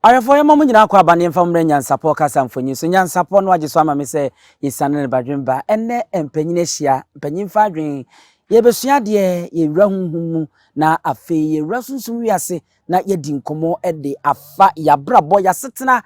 Ahwɛfoɔ yɛma mo nyinaa akɔ aba ne yɛmfa mo mmerɛ Nyansapɔ kasa mfonyin so. Nyansapɔ no agye so ama me sɛ yɛsiane ne badwemba. Ɛnnɛ mpanyin ahyia, mpanyin fa adwen. Yɛbɛsua adeɛ, yɛwura honhom mu na afei yɛwura sunsum wiase na yɛadi nkɔmmɔ de afa yɛabrabɔ, yɛasetena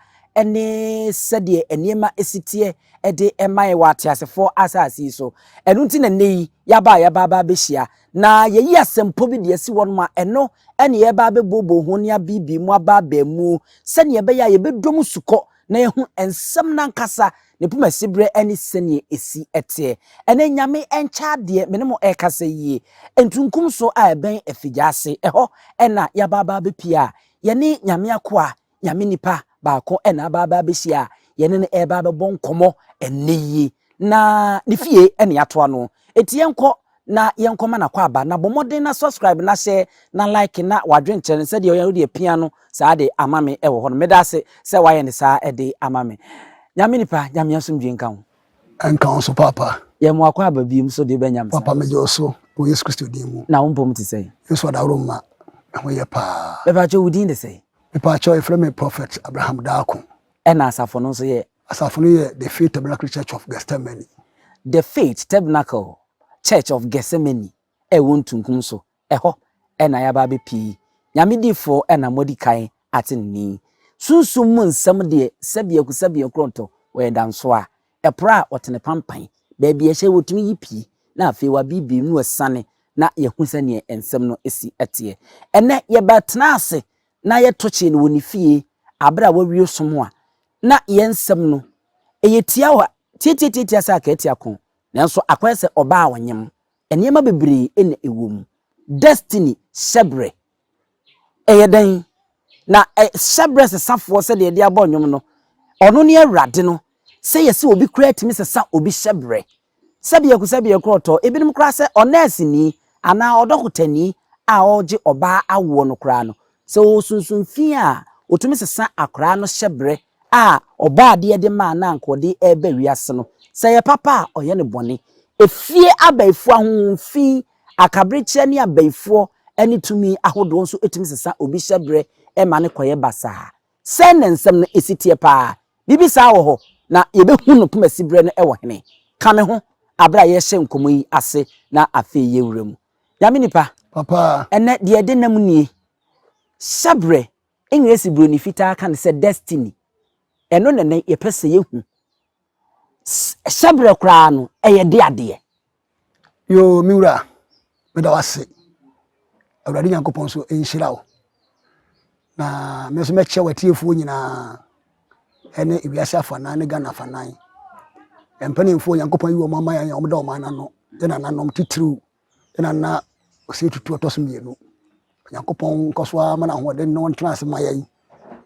ne sɛdeɛ nneɛma si teɛ de ma yɛn wɔ ateasefoɔ asase yi so. Ɛno nti na nnɛ yi yɛaba a yɛaba aba abɛhyia na yɛyi asɛmpɔ bi de asi hɔnom a ɛno ne yɛreba abɛbooboo ho ne abiibii mu aba abaamu sɛdeɛ ɛbɛyɛ a yɛbɛdɔ mu sukɔ na yɛahu nsɛm no ankasa ne pomasiberɛ ne sɛdeɛ ɛsi teɛ. Ɛnɛ Nyame nkyɛ adeɛ me ne mo ɛrekasa yie. Ntunkum so a ɛbɛn Afigyaase, ɛhɔ na yɛaba aba abɛpie a yɛne Nyame akoa Nyame nipa baako na aba aba abɛhyia a yɛne no ɛreba abɛbɔ nkɔmmɔ ɛnnɛ yi, na ne fie na yɛatoa no. Enti yɛnkɔ na yɛnkɔma no akwaaba, na bɔ mmɔden na subscribe na share na like na w'adwenkyerɛ no sɛdeɛ ɔyɛ wodeɛ pia no saa de ama me ɛwɔ hɔ no. Meda ase sɛ wayɛ no saa de ama me. Nyame nipa, Nyame asomdwie nka wo. Ɛnka wo nso paapa. Yɛ mo akwaaba biom so de bɛ Nyame saa. Papa megye wo so wɔ Yesu Kristo din mu. Na wo mpom te sɛn? Yesu adaworo mma, me ho yɛ paa. Mepaakyɛw wo din de sɛn? Mepaakyɛw yɛfrɛ me Prophet Abraham Darko. Ɛna asafo no nso yɛ? Asafo no yɛ The Faith Tabernacle Church of Gethsemane. The Faith Tabernacle Church of Gethsemane a ɛwɔ Ntunkum so, ɛhɔ na yɛaba abɛpie. Nyame difoɔ na moadi kan ate ne nne yi. Sunsum mu nsɛm deɛ sɛbiako sɛbiako korɔntɔ wɔyɛ dansoa. Ɛporɔ a ɔtene pampan, baabi a ɛhyɛ wɔtumi yi pie na afei wabiibie mu na wasiane na yɛahu sɛdeɛ nsɛm no si teɛ. Ɛnnɛ yɛbɛtena ase na yɛto kyee no wɔ ne fie bere a wawie som a, na yɛn nsɛm no, ɛyɛ tiawa, tiatiatiatia sɛ akaatia ko, nanso akɔyɛ sɛ ɔbaa a ɔnyem. Nneɛma bebree na ɛwɔ mu. Destiny hyɛbrɛ. Ɛyɛ dɛn? Na hyɛbrɛ sesafoɔ sɛdeɛ yɛde abɔ nnwom no, ɔno ne Awurade no. Sɛ yɛse obi koraa tumi sesa obi hyɛbrɛ, Sɛbiako sɛbiako ɔtɔ ebinom koraa sɛ ɔnɛɛseni anaa ɔdɔkotani a ɔregye ɔbaa awoɔ no koraa no, sɛ ɔwɔ sunsum fi a, ɔtumi sesa akwadaa no hyɛberɛ a ɔbɔadeɛ de maa no a anka ɔde reba wiase no. Sɛ ɛyɛ papa a, ɔyɛ no bɔne. Efie abayifoɔ, ahonhom fi, akaberekyerɛ ne abayifoɔ ne tumi ahodoɔ nso tumi sesa obi hyɛberɛ ma no kɔyɛ basaa. Sɛn na nsɛm no si teɛ paa? Biribi saa wɔ hɔ, na yɛbɛhu no pomasi berɛ no wɔ hene? Ka me ho aberɛ a yɛrehyɛ nkɔmmɔ yi ase na afei yɛwura mu. Nyame nipa, Papa. ɛnnɛ deɛ ɛde nam nie. Hyɛberɛ, Engiresi buroni fitaa ka no sɛ destiny. Ɛno na ɛnnɛ yɛpɛ sɛ yɛhu. Hyɛberɛ koraa no, ɛyɛ de adeɛ. Yoo, me wura, meda wo ase. Awurade Nyankopɔn nso nhyira wo. Na me nso mɛkyɛ w'atiefoɔ nyinaa ɛne ewiase afanan ne Ghana afanan. Mpanimfoɔ Nyankopɔn yi wɔn ama yɛn a wɔda wɔn ano yɛ nananom titiriw yɛ nana Osei Tutu ɔtɔ so mmienu. Nyankopɔn nkɔ so ara ma no ahoɔden na ɔntena ase ma yɛn.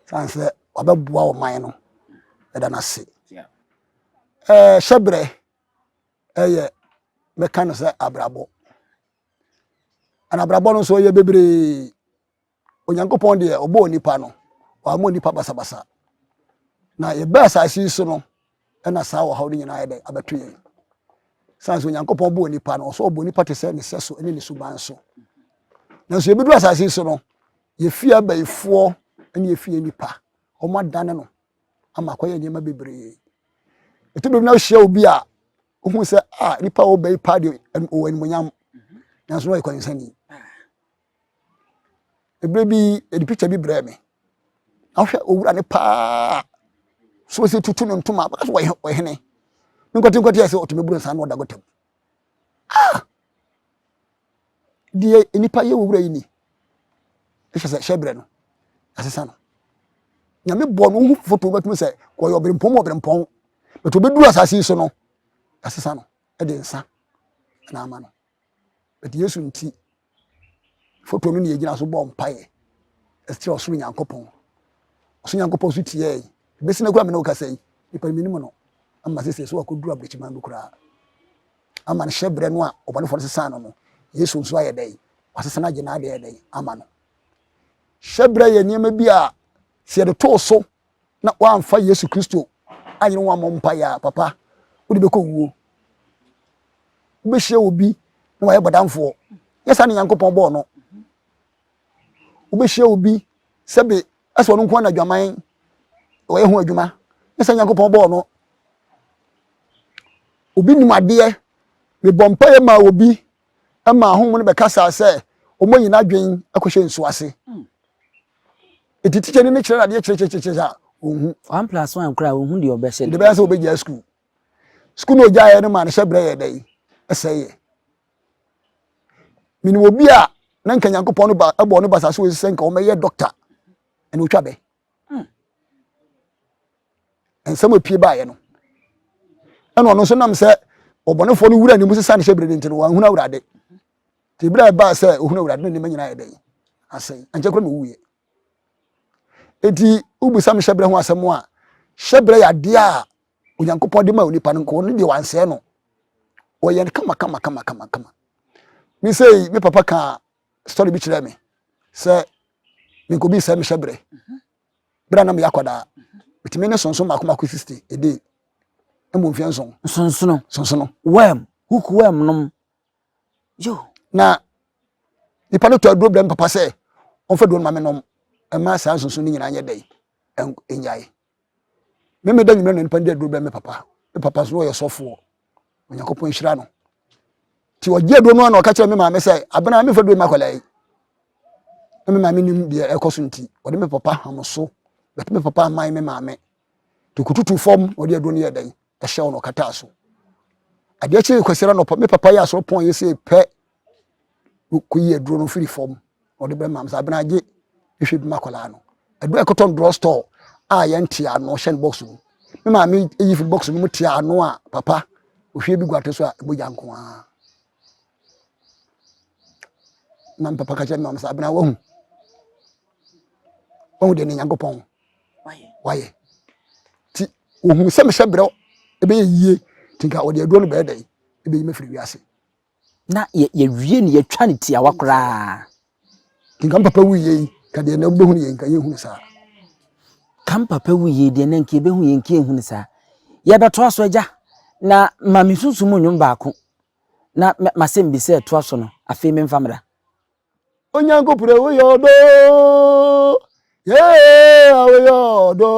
Sane sɛ wabɛboa ɔman no, yɛda no ase. Ɛɛ hyɛbrɛ ɛyɛ mɛka no sɛ abrabɔ ɛna abrabɔ no nso ɛyɛ bebree Onyankopɔn deɛ ɔbɔɔ onipa no wamma onipa basabasa na yɛbaa asase yi so no ɛna saa ɔhaw no nyinaa yɛ dɛ abɛto yɛn san sɛ Onyankopɔn bɔɔ onipa no ɔsɛ ɔbɔ onipa te sɛ ne sɛ so ne ne suban so nanso yɛbɛduru asase yi so no yɛfie abayifoɔ ne yɛfie nipa wɔn adane no ama akɔyɛ nneɛma bebree ɛtɔ baabi na wohyia obi a wohu sɛ a nipa a ɔba yi paa deɛ ɔwɔ animonyam nanso na ɔyɛ kwansani ɛberɛ bi yɛde picture bi brɛɛ me na wohwɛ owura no paa so sɛ tutu no ntoma bɛka sɛ ɔyɛ hene ne nkɔte nkɔte yɛ sɛ ɔtumi buru nsa na ɔda gɔtam ah Deɛ nnipa yɛ wɔ wura yi ni. Ɛhyɛ sɛ hyɛ berɛ no asesa no. Nyame bɔ no wohu foto wobɛtumi sɛ ɔyɛ ɔberempɔn mu ɔberempɔn. But obɛduru asase yi so no asesa no ɛde nsa na ama no. But Yesu nti foto no ne yɛgyina so bɔ mpaeɛ ɛsrɛ ɔsoro Nyankopɔn. Ɔsoro Nyankopɔn so tiɛɛ. Bɛsi no kura me ne wo kasa yi nipa no menim no ama sɛsɛ so wakɔduru abrɛkyiman mu koraa. ama no hyɛbrɛ no a ɔbɔnefoɔ no sesaa no no, Yesu nso ayɛ dɛn? Wasesa no agye n'adeɛ ayɛ dɛn ama no. Hyɛbrɛ yɛ nneɛma bi a sɛ yɛde too so na woamfa Yesu Kristo anyere wo ammɔ mpaeɛ a, papa, wode bɛkɔ wuo. Wobɛhyia obi na wayɛ bɔdamfoɔ. Nyɛ saa ne Nyankopɔn bɔɔ no. Wobɛhyia obi sɛbe Ɛsɛ ɔno nko na adwaman ɔyɛ ho adwuma. Ne sɛ Nyankopɔn bɔɔ no. Obi nim adeɛ. Mebɔ mpaeɛ maa obi ma ahonhom no bɛkasaa sɛ wɔn ayi n'adwen akɔhyɛ nsuo ase. Eti tikya ni ne kyerɛ no adeɛ kyerɛkyerɛkyerɛ a ɔnhu. One plus one koraa ɔnhu deɛ ɔbɛhyɛ. Deɛ bɛyɛ sɛ ɔbɛgyaa sukuu. Sukuu na ɔgyaeɛ no maa ne hyɛbrɛ yɛ dɛn? Ɛsɛeɛ. Menim obi a na nka Nyankopɔn no ba ɛbɔɔ no ba asase wɔ sɛ nka ɔmɛyɛ dɔkta ɛna ɔtwa bɛ. Nsɛm a epie baeɛ no ɛna ɔno nso nam sɛ ɔbɔnefoɔ no wura ne mu sesa ne hyɛbrɛ no nti no wanhunu Awurade. Nti berɛ a ɛbaa sɛ ɔhunu Awurade no nneɛma nyinaa yɛ dɛn? Asɛe. Ankyɛ koraa na ɔwuiɛ. Enti wobisa me hyɛbrɛ ho asɛm a, hyɛbrɛ yɛ adeɛ a Onyankopɔn de ma onipa no nka ɔno deɛ wansɛe no. Ɔyɛ no kama kama kama kama kama. Me sei me papa ka story bi kyerɛ me sɛ menkɔbi sɛ mehyɛ berɛ. Berɛ a na meyɛ akwadaa, metumi ne sonso mako mako 60 a day. Mmɔ mfeɛ nson. Sonsono. Sonsono. Worm, hook worm nom. Yo. Na nipa no tɔ aduro brɛ me papa sɛ ɔmfa duro no ma me nom ɛma saa nsonso no nyinaa nyɛ dɛn ɛnyae. Me meda nwummerɛ na nipa no de aduro brɛ me papa. Me papa nso ɔyɛ sɔfoɔ. Onyankopɔn nhyira no. Nti ɔgye aduro no a na ɔka kyerɛ me maame sɛ abena memfa duro ma akwadaa yi. Na me maame nim deɛ ɛkɔ so nti ɔde me papa ham so bɛte me papa aman me maame. Nti ɔkɔtutu fam na ɔde aduro no yɛ dɛn ɛhyɛ hɔ na ɔkataa so. Adeɛ kyee kwasiara nɔpa me papa yɛ asɔre pɔn yɛ sei pɛ kɔyi aduro no firi fam na ɔde brɛ maame sɛ abena agye ehwɛ bi ma akwadaa no. Aduro a ɛkɔtɔ no drug store a yɛnte ano hyɛ no box mu. Me maame yi firi box no mu te ano a papa ohwie bi gu ate so a mogya nko ara. Na me papa ka kyerɛ me maame sɛ abena wahu wahu deɛ ne Nyankopɔn wayɛ nti ohun sɛ mehyɛ brɛ ɛbɛyɛ yie nti nka ɔde aduro no bɛyɛ dɛn ɛbɛyi me firi wiase. Na yɛwie no yɛtwa no tiawa koraa. Nti nka papa wu yie yi ka deɛ na wobɛhunu yɛ nka yɛnhunu saa. Ka papa wu yie deɛ na nka yɛbɛhu yɛ nka yɛnhunu saa. Yɛbɛtoa so agya na ma me sunsum mu nnwom baako na masɛm bi sɛ ɛtoa so no afei memfa mmra. Onyankopɔn woyɛ ɔdɔ yee woyɛ ɔdɔ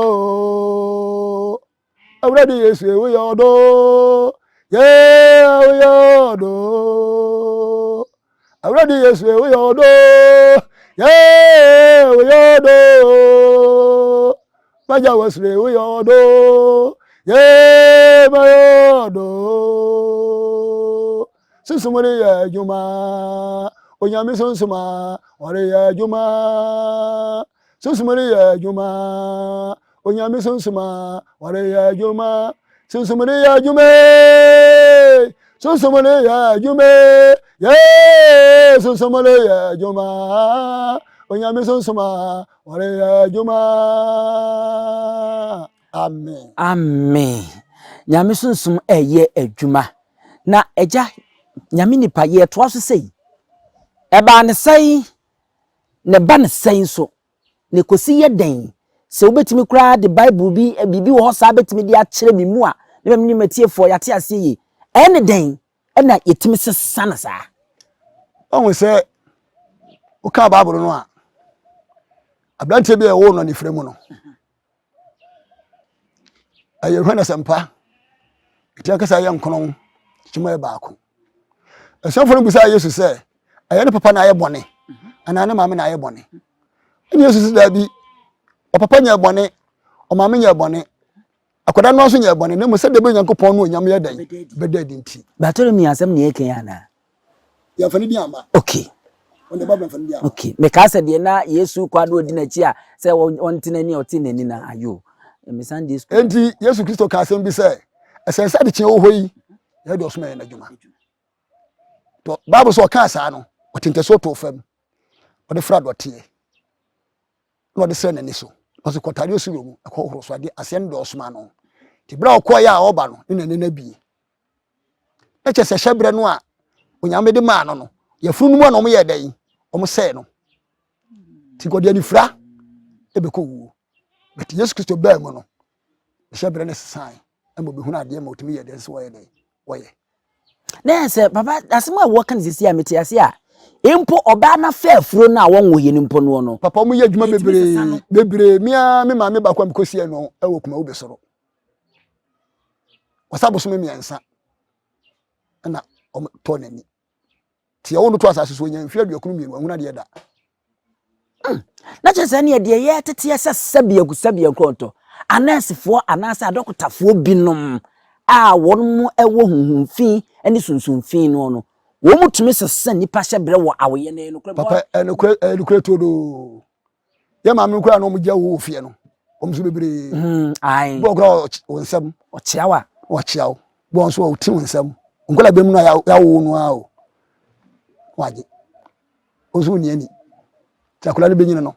Awurade Yesu woyɛ ɔdɔ yee woyɛ ɔdɔ Awurade Yesu woyɛ ɔdɔ yee woyɛ ɔdɔ Magya wɔsere woyɛ ɔdɔ yee mayɛ ɔdɔ Sunsum reyɛ adwuma, Onyame sunsum a ɔreyɛ adwuma. Sunsum reyɛ adwuma, Onyame sunsum a ɔreyɛ adwuma. Sunsum reyɛ adwuma, sunsum reyɛ adwuma, yee, sunsum reyɛ adwuma, Onyame sunsum a ɔreyɛ adwuma. Amen. Amen. Nyame sunsum ɛyɛ adwuma. Na agya, Nyame nipa, yɛtoa so sei. Ɛbaa ne sɛn, na ɛba ne sɛn nso, na ɛkɔsi yɛ dɛn? Sɛ wobɛtumi koraa de Bible bi, biribi wɔ hɔ saa bɛtumi de akyerɛ me mu a, na mene matiefoɔ yɛate aseɛ yie. Ɛyɛ ne dɛn ɛna yɛtumi sesa no saa? Ɔhu sɛ wokaa Bible no a, aberanteɛ bi a ɛwɔ no anifere mu no, Ɛyɛ Yohane Asɛmpa, ɛti ankasa yɛ nkron, kyima yɛ baako. Asuafoɔ no bisaa Yesu sɛ, ɛyɛ ne papa na ayɛ bɔne anaa ne maame na ayɛ bɔne? Ɛne Yesu sɛ daabi, ɔpapa nyɛ bɔne, ɔmaame nyɛ bɔne, akwadaa no nso nyɛ bɔne, na mmom sɛdeɛ ɛbɛyɛ Onyankopɔn no onyam yɛ dɛn bɛda adi nti. Bartolome asɛm na yɛka yi anaa? Yɛmfa ne din amma. Okay. Wɔn deɛ Bible mfa ne din amma. Okay. Mekaa sɛ deɛ na Yesu kɔ a na ɔdi n'akyi a sɛ ɔnte n'ani a ɔte n'ani na ayo. Me Sunday school. Enti Yesu Kristo kaa asɛm bi sɛ, ɛsɛ sɛ adekyeɛ wɔ hɔ yi, yɛde ɔsom yɛn adwuma. To Bible sɛ ɔkaa saa no, ɔte ntasuo too fam, ɔde fra dɔteɛ, na ɔde srɛ n'ani so. Ɔsɛ kɔtare osi wɔ mu, ɛkɔ horo so adeɛ aseɛ no deɛ ɔsoma no. Nti berɛ a ɔkɔeɛ a ɔreba no, ne n'ani no abie. Na kyerɛ sɛ hyɛbrɛ no a Onyame de maa no no, yɛfunu no mu a na wɔyɛ dɛn? Wɔsɛe no. Nti nka ɔde anifira ɛbɛkɔ wuo. But Yesu Kristo baa mu no, hyɛbrɛ no sesae ma obɛhunu adeɛ ma ɔtumi yɛ dɛn sɛ wɔyɛ dɛn? Wɔyɛ. Na yɛ sɛ papa asɛm a wɔka no sisi a mete ase a Mpo ɔbaa no afɛɛfuro no a wɔnwo yɛ no mpo noɔ no. Papa wɔn yɛ adwuma Yɛtumi sesa bebree no. bebree. Me ara me maame baako a mekɔsiɛ no wɔ Kumawu Besoro. Ɔsa bosome mmiɛnsa ɛna wɔn tɔɔ n'ani. Nti yɛwo no to asase so ɔnya mfeɛ 22 wahunu adeɛ da. Na kyerɛ sɛ neɛ deɛ yɛteteɛ sɛ sɛbiaku sɛbia nkorɔntɔ anɛɛsefoɔ anaasɛ adɔkotafoɔ binom a wɔn mo wɔ honhom fi ne sunsum fi no no wɔn mo tumi sesa nnipa hyɛbrɛ wɔ awoyɛ no ɛyɛ nokorɛ Papa ɛnokorɛ ɛnokorɛ tuodoo. Yɛ maame no koraa na wɔn gya wo wɔ fie no wɔn nso bebree. Ae. Bi wɔ koraa wɔ nsam. Ɔkyea wa. Ɔkyea wo. Bi wɔ nso ɔte wo nsam. Nkɔla bɛm no a yɛawo no ara o. Wagye. Wo nso wonni ani. Nti akwadaa no bɛnyini no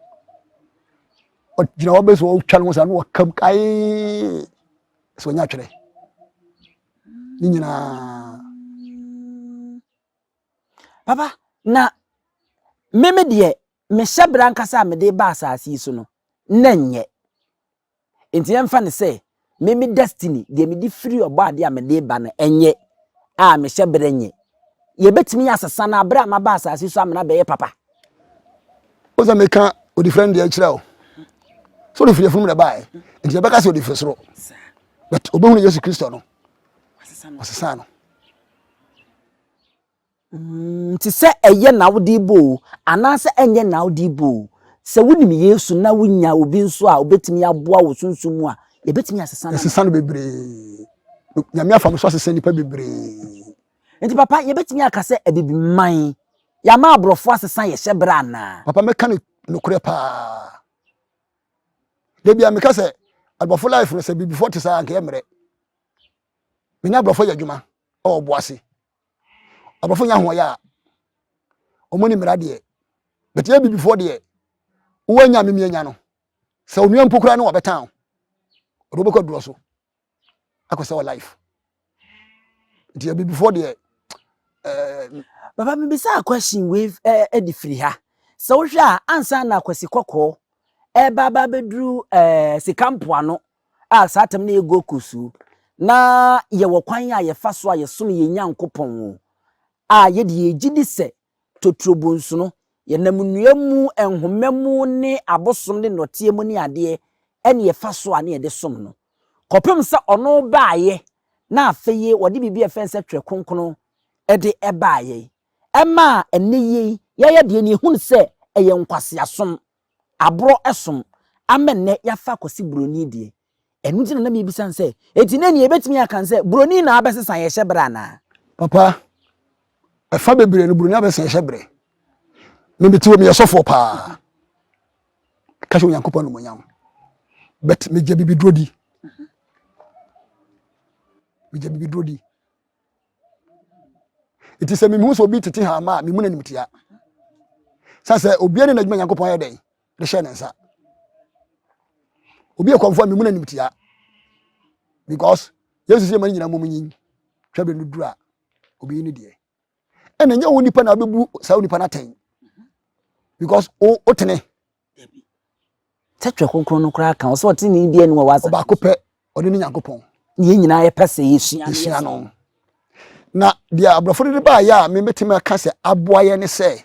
ɔgyina hɔ bɛsɛ ɔtwa ne ho saa na ɔkam kaee sɛ ɔnya atwerɛ ne nyinaa. Papa, na meme deɛ mehyɛ berɛ ankasa a mede ba asase yi so no na nyɛ. Enti yɛmfa no sɛ me me destiny, deɛ mede firi ɔbɔadeɛ a mede ba no ɛnyɛ a mehyɛ berɛ nyɛ. Yɛbɛtumi asesa no berɛ a maba asase so amena bɛyɛ papa. Wo sɛ meka odifirɛ no deɛ kyerɛ wo sɛ ɔde firi afunum na ɛbaeɛ nti yɛbɛka sɛ ɔde firi soro but ɔbɛhunu Yesu Kristo no ɔsesa no. Nti sɛ ɛyɛ na wode bɔ o, anaasɛ ɛnyɛ na wode bɔ o, sɛ wonim Yesu na wonya obi nso a obetumi aboa wo sunsum mu a, yɛbɛtumi asesa no. Yɛsesa no bebree. Nyame afa me so asesa nnipa bebree. Nti papa, yɛbɛtumi aka sɛ Abibiman, yɛama aborɔfo asesa yɛ hyɛberɛ anaa? Papa, mɛka no nokorɛ paa. Da bia meka sɛ aborɔfo life no sɛ bibifoɔ te saa anka yɛ mmerɛ. Me ne aborɔfo yɛ adwuma ɛwɔ Boase. Aborɔfo nya ahoɔyɛ a wɔn ni mmara deɛ but yɛ bibifoɔ deɛ wowɔ anya me mianya no sɛ onua mpo koraa ne wɔbɛtan wo ɔde wobɛkɔ aduro so akɔ sɛ wɔ life nti yɛ bibifoɔ deɛ ɛɛ. Papa mebisa question wei ɛde firi ha sɛ wohwɛ a ansa na Kwasi Kɔkɔɔ ɛreba aba abɛduru ɛɛ sika mpoano a saa tam no yɛ Gold Coast o, na yɛwɔ kwan a yɛfa so a yɛsom yɛn Nyankopɔn o, a yɛde yɛn gyidi sɛ totorobonsu no, yɛnam nnua mu, nhoma mu ne abosom ne nnɔteɛ mu ne adeɛ ɛne yɛfa so a ne yɛde som no. Kɔpem sɛ ɔno baeɛ na afei wɔde biribi a ɛfɛn sɛ Twerɛ Kronkron de ɛbaeɛ. Ɛmaa ɛnnɛ yi yɛyɛ deɛ no yɛhunu sɛ ɛyɛ nkwaseasom. Aborɔ som ama nnɛ yɛafa akɔsi buroni deɛ. Ɛno nti na na mebisa no sɛ, enti na nea yɛbɛtumi aka ne sɛ buroni na abɛsesa yɛn hyɛberɛ anaa? Papa, ɛfa bebree no buroni abɛsesa yɛn hyɛberɛ. Me mete hɔ meyɛ sɔfoɔ paa. Ka hyɛ Onyankopɔn animuonyam. But megye bibiduro di. Megye bibiduro di. Nti sɛ mehu sɛ obi tete hama a, memu no animtia. Sɛ sɛ obi ne n'adwuma Nyankopɔn ayɛ dɛn de hyɛ ne nsa. Obi yɛ kɔmfoɔ a memu no animtia. Because Yesu sɛ ma ne nyinaa mmom nyin. Twa bere no duru a, obi yi ne deɛ. Ɛna nyɛ wo nipa na wobɛbu saa nipa no atɛn. Because wo wotene. Sɛ Twerɛ Kronkron no koraa ka, ɔsɛ ɔtenenee biara nni hɔ wɔ asase Ɔbaako pɛ, ɔno ne Nyankopɔn. Ne yɛn nyinaa yɛpɛ sɛ yɛsua no. Yɛsua no. Na deɛ aborɔfo no de baayɛ a mebɛtumi aka sɛ aboa yɛ ne sɛ,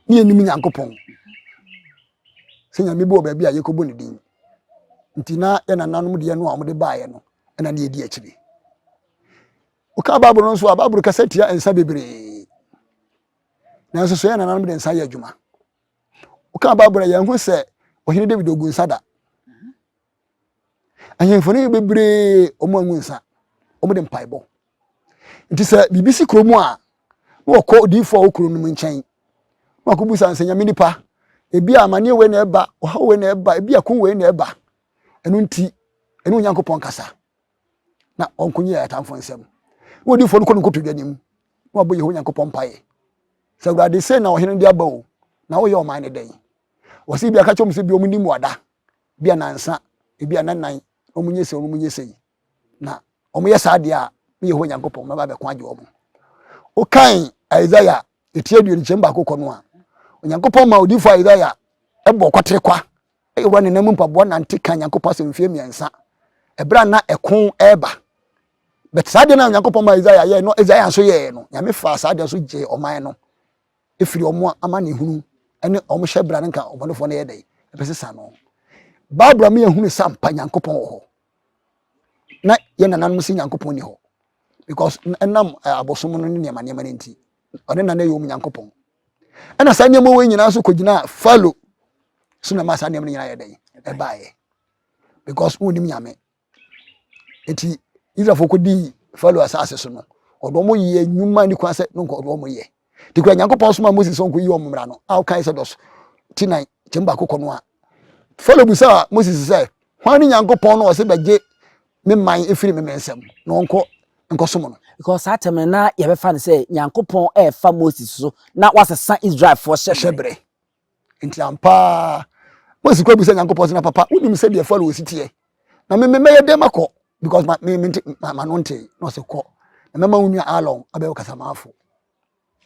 ne yɛnim Nyankopɔn. Sɛ Nyame bi wɔ baabi a yɛkɔbɔ ne din. Nti na yɛ nananom deɛ no a wɔde baayɛ no, ɛna ne yɛdi akyire. Woka Bible no nso a, Bible kasa tia nsa bebree. Nanso so yɛ nananom de nsa yɛ adwuma. Woka Bible a yɛnhu sɛ ɔhene David ogu nsa da. Ahemfo no bebree wɔn angu nsa, wɔn de mpaebɔ. Nti sɛ biribi si kurom a, na wɔkɔ odiyifoɔ a ɔwɔ kuro no mu nkyɛn na wɔakɔbusa no sɛ nyame nipa, ebi a amaneɛ wei na ɛba, ɔhaw wei na ɛba, ebi a ko wei na ɛba. Ɛno nti, ɛne Onyankopɔn kasa na ɔnkonye yɛn atamfo nsam. Na odiyifoɔ no kɔ ne nkotodwe anim na wabɔ Yehowa Nyankopɔn mpaeɛ sɛ Awurade sei na ɔhene de aba o, na woyɛ ɔman no dɛn? Wɔsi bi aka kyerɛ wɔn sɛ bi wɔn nim wada, bi a nansa, ebi a nanan, na wɔn nyɛ sei, wɔn nyɛ sei. Na wɔn yɛ saa deɛ a, me Yehowa Nyankopɔn mɛba abɛko agye wɔn. Wokan Isaiah eti aduonu kyɛm baako kɔ no a, Onyankopɔn ma odiyifoɔ Isaiah ɛbɔ kwatere kwa ɛwura ne nan mu mpaboa nante ka Nyankopɔn asɛm mfeɛ mmiɛnsa ɛberɛ a na ɛko ɛreba. But saa deɛ no a Onyankopɔn ma Isaiah yɛɛ no, Isaiah nso yɛɛ no, Nyame faa saa deɛ so gyee ɔman no. Ɛfiri wɔn amanehunu ne wɔn hyɛbrɛ no nka ɔbɔnefoɔ no yɛ dɛn ɛbɛsesa no. Bible ama yɛhunu sɛ ampa Nyankopɔn wɔ hɔ. Na yɛn nananom sɛ Nyankopɔn ni hɔ because ɛnam abosom no ne nneɛma nneɛma no nti ɔne nana yɛ wɔn Nyankopɔn. Ɛna saa nneɛma wei nyinaa nso kɔgyina Falo so na ma saa nneɛma no nyinaa yɛ dɛn ɛbaeɛ because wonnim Nyame. Enti Israelfoɔ kɔdii Farao asase so no, ɔde wɔn yɛ nnwuma ne kwan sɛ no nka ɔde wɔn yɛ. Nti kura Nyankopɔn soma Moses sɛ ɔnkɔyi wɔn mmara no, a ɔka Exodus ti nan kyɛm baako kɔ no a, Farao bisaa Moses sɛ, hwan ne Nyankopɔn no ɔse bɛgye me man ɛfiri me me nsam na ɔnkɔ nkɔsom no? Because saa tɛm no na yɛbɛfa no sɛ Nyankopɔn ɛrefa Moses so na wasesa Israelfoɔ hyɛberɛ. Nti ampa ara, Moses kɔ bisa Nyankopɔn sɛ, na papa, wonim sɛdeɛ Farao si teɛ? Na me mɛyɛ dɛn makɔ? Because ma me mente ma ma no nte. Na ɔsɛ kɔ. Na mɛma wo nua Aaron abɛyɛ wo kasamafo.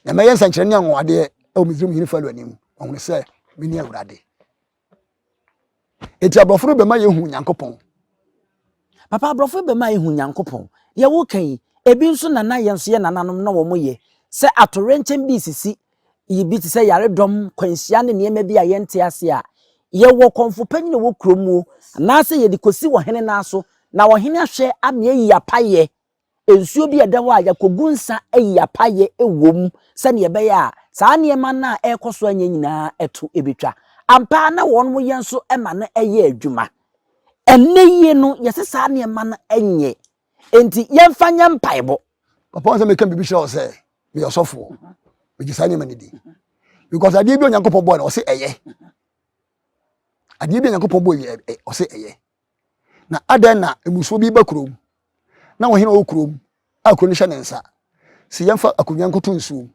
Na mɛyɛ nsɛnkyerɛnne ne anwanwadeɛ wɔ Misraim hene Farao anim. Ɔhunu sɛ mene Awurade. Enti aborɔfo no bɛma yɛhu Nyankopɔn. Papa, aborɔfo yi bɛma yɛhu Nyankopɔn. Deɛ woka yi, ebi nso na na yɛn nso yɛn nananom na wɔyɛ. Sɛ atoyerɛnkyɛm bi resisi, bi te sɛ yaredɔm, kwanhyia ne nneɛma bi a yɛnte ase a, yɛwɔ kɔmfo panyin a ɔwɔ kurom o, anaasɛ yɛde kɔsi ɔhene nan so, na ɔhene ahwɛ ama yɛayi apayɛ Nsuo bi a ɛda hɔ a yɛakɔgu nsa ayi apayɛ wɔ mu sɛdeɛ ɛbɛyɛ a saa nneɛma no a ɛrekɔ so anyɛ nyinaa ɛto bɛtwa. Ampa ara na wɔn yɛ nso ma no yɛ adwuma. Ɛnnɛ yie no yɛse saa nneɛma no nyɛ, enti yɛmfa nyɛ mpaebɔ. Papa wɔn sɛ meka biribi kyerɛ wo sɛ meyɛ ɔsɔfoɔ megye saa nneɛma no di because adeɛ bi Onyankopɔn bɔɔ no ɔse ɛyɛ adeɛ bi Onyankopɔn bɔɔ yi ɔse ɛyɛ Na adɛn na mmusuo bi ba kurom, na ɔhene a ɔwɔ kurom a kuro no hyɛ ne nsa, se yɛmfa akonnwa nkɔto nsuom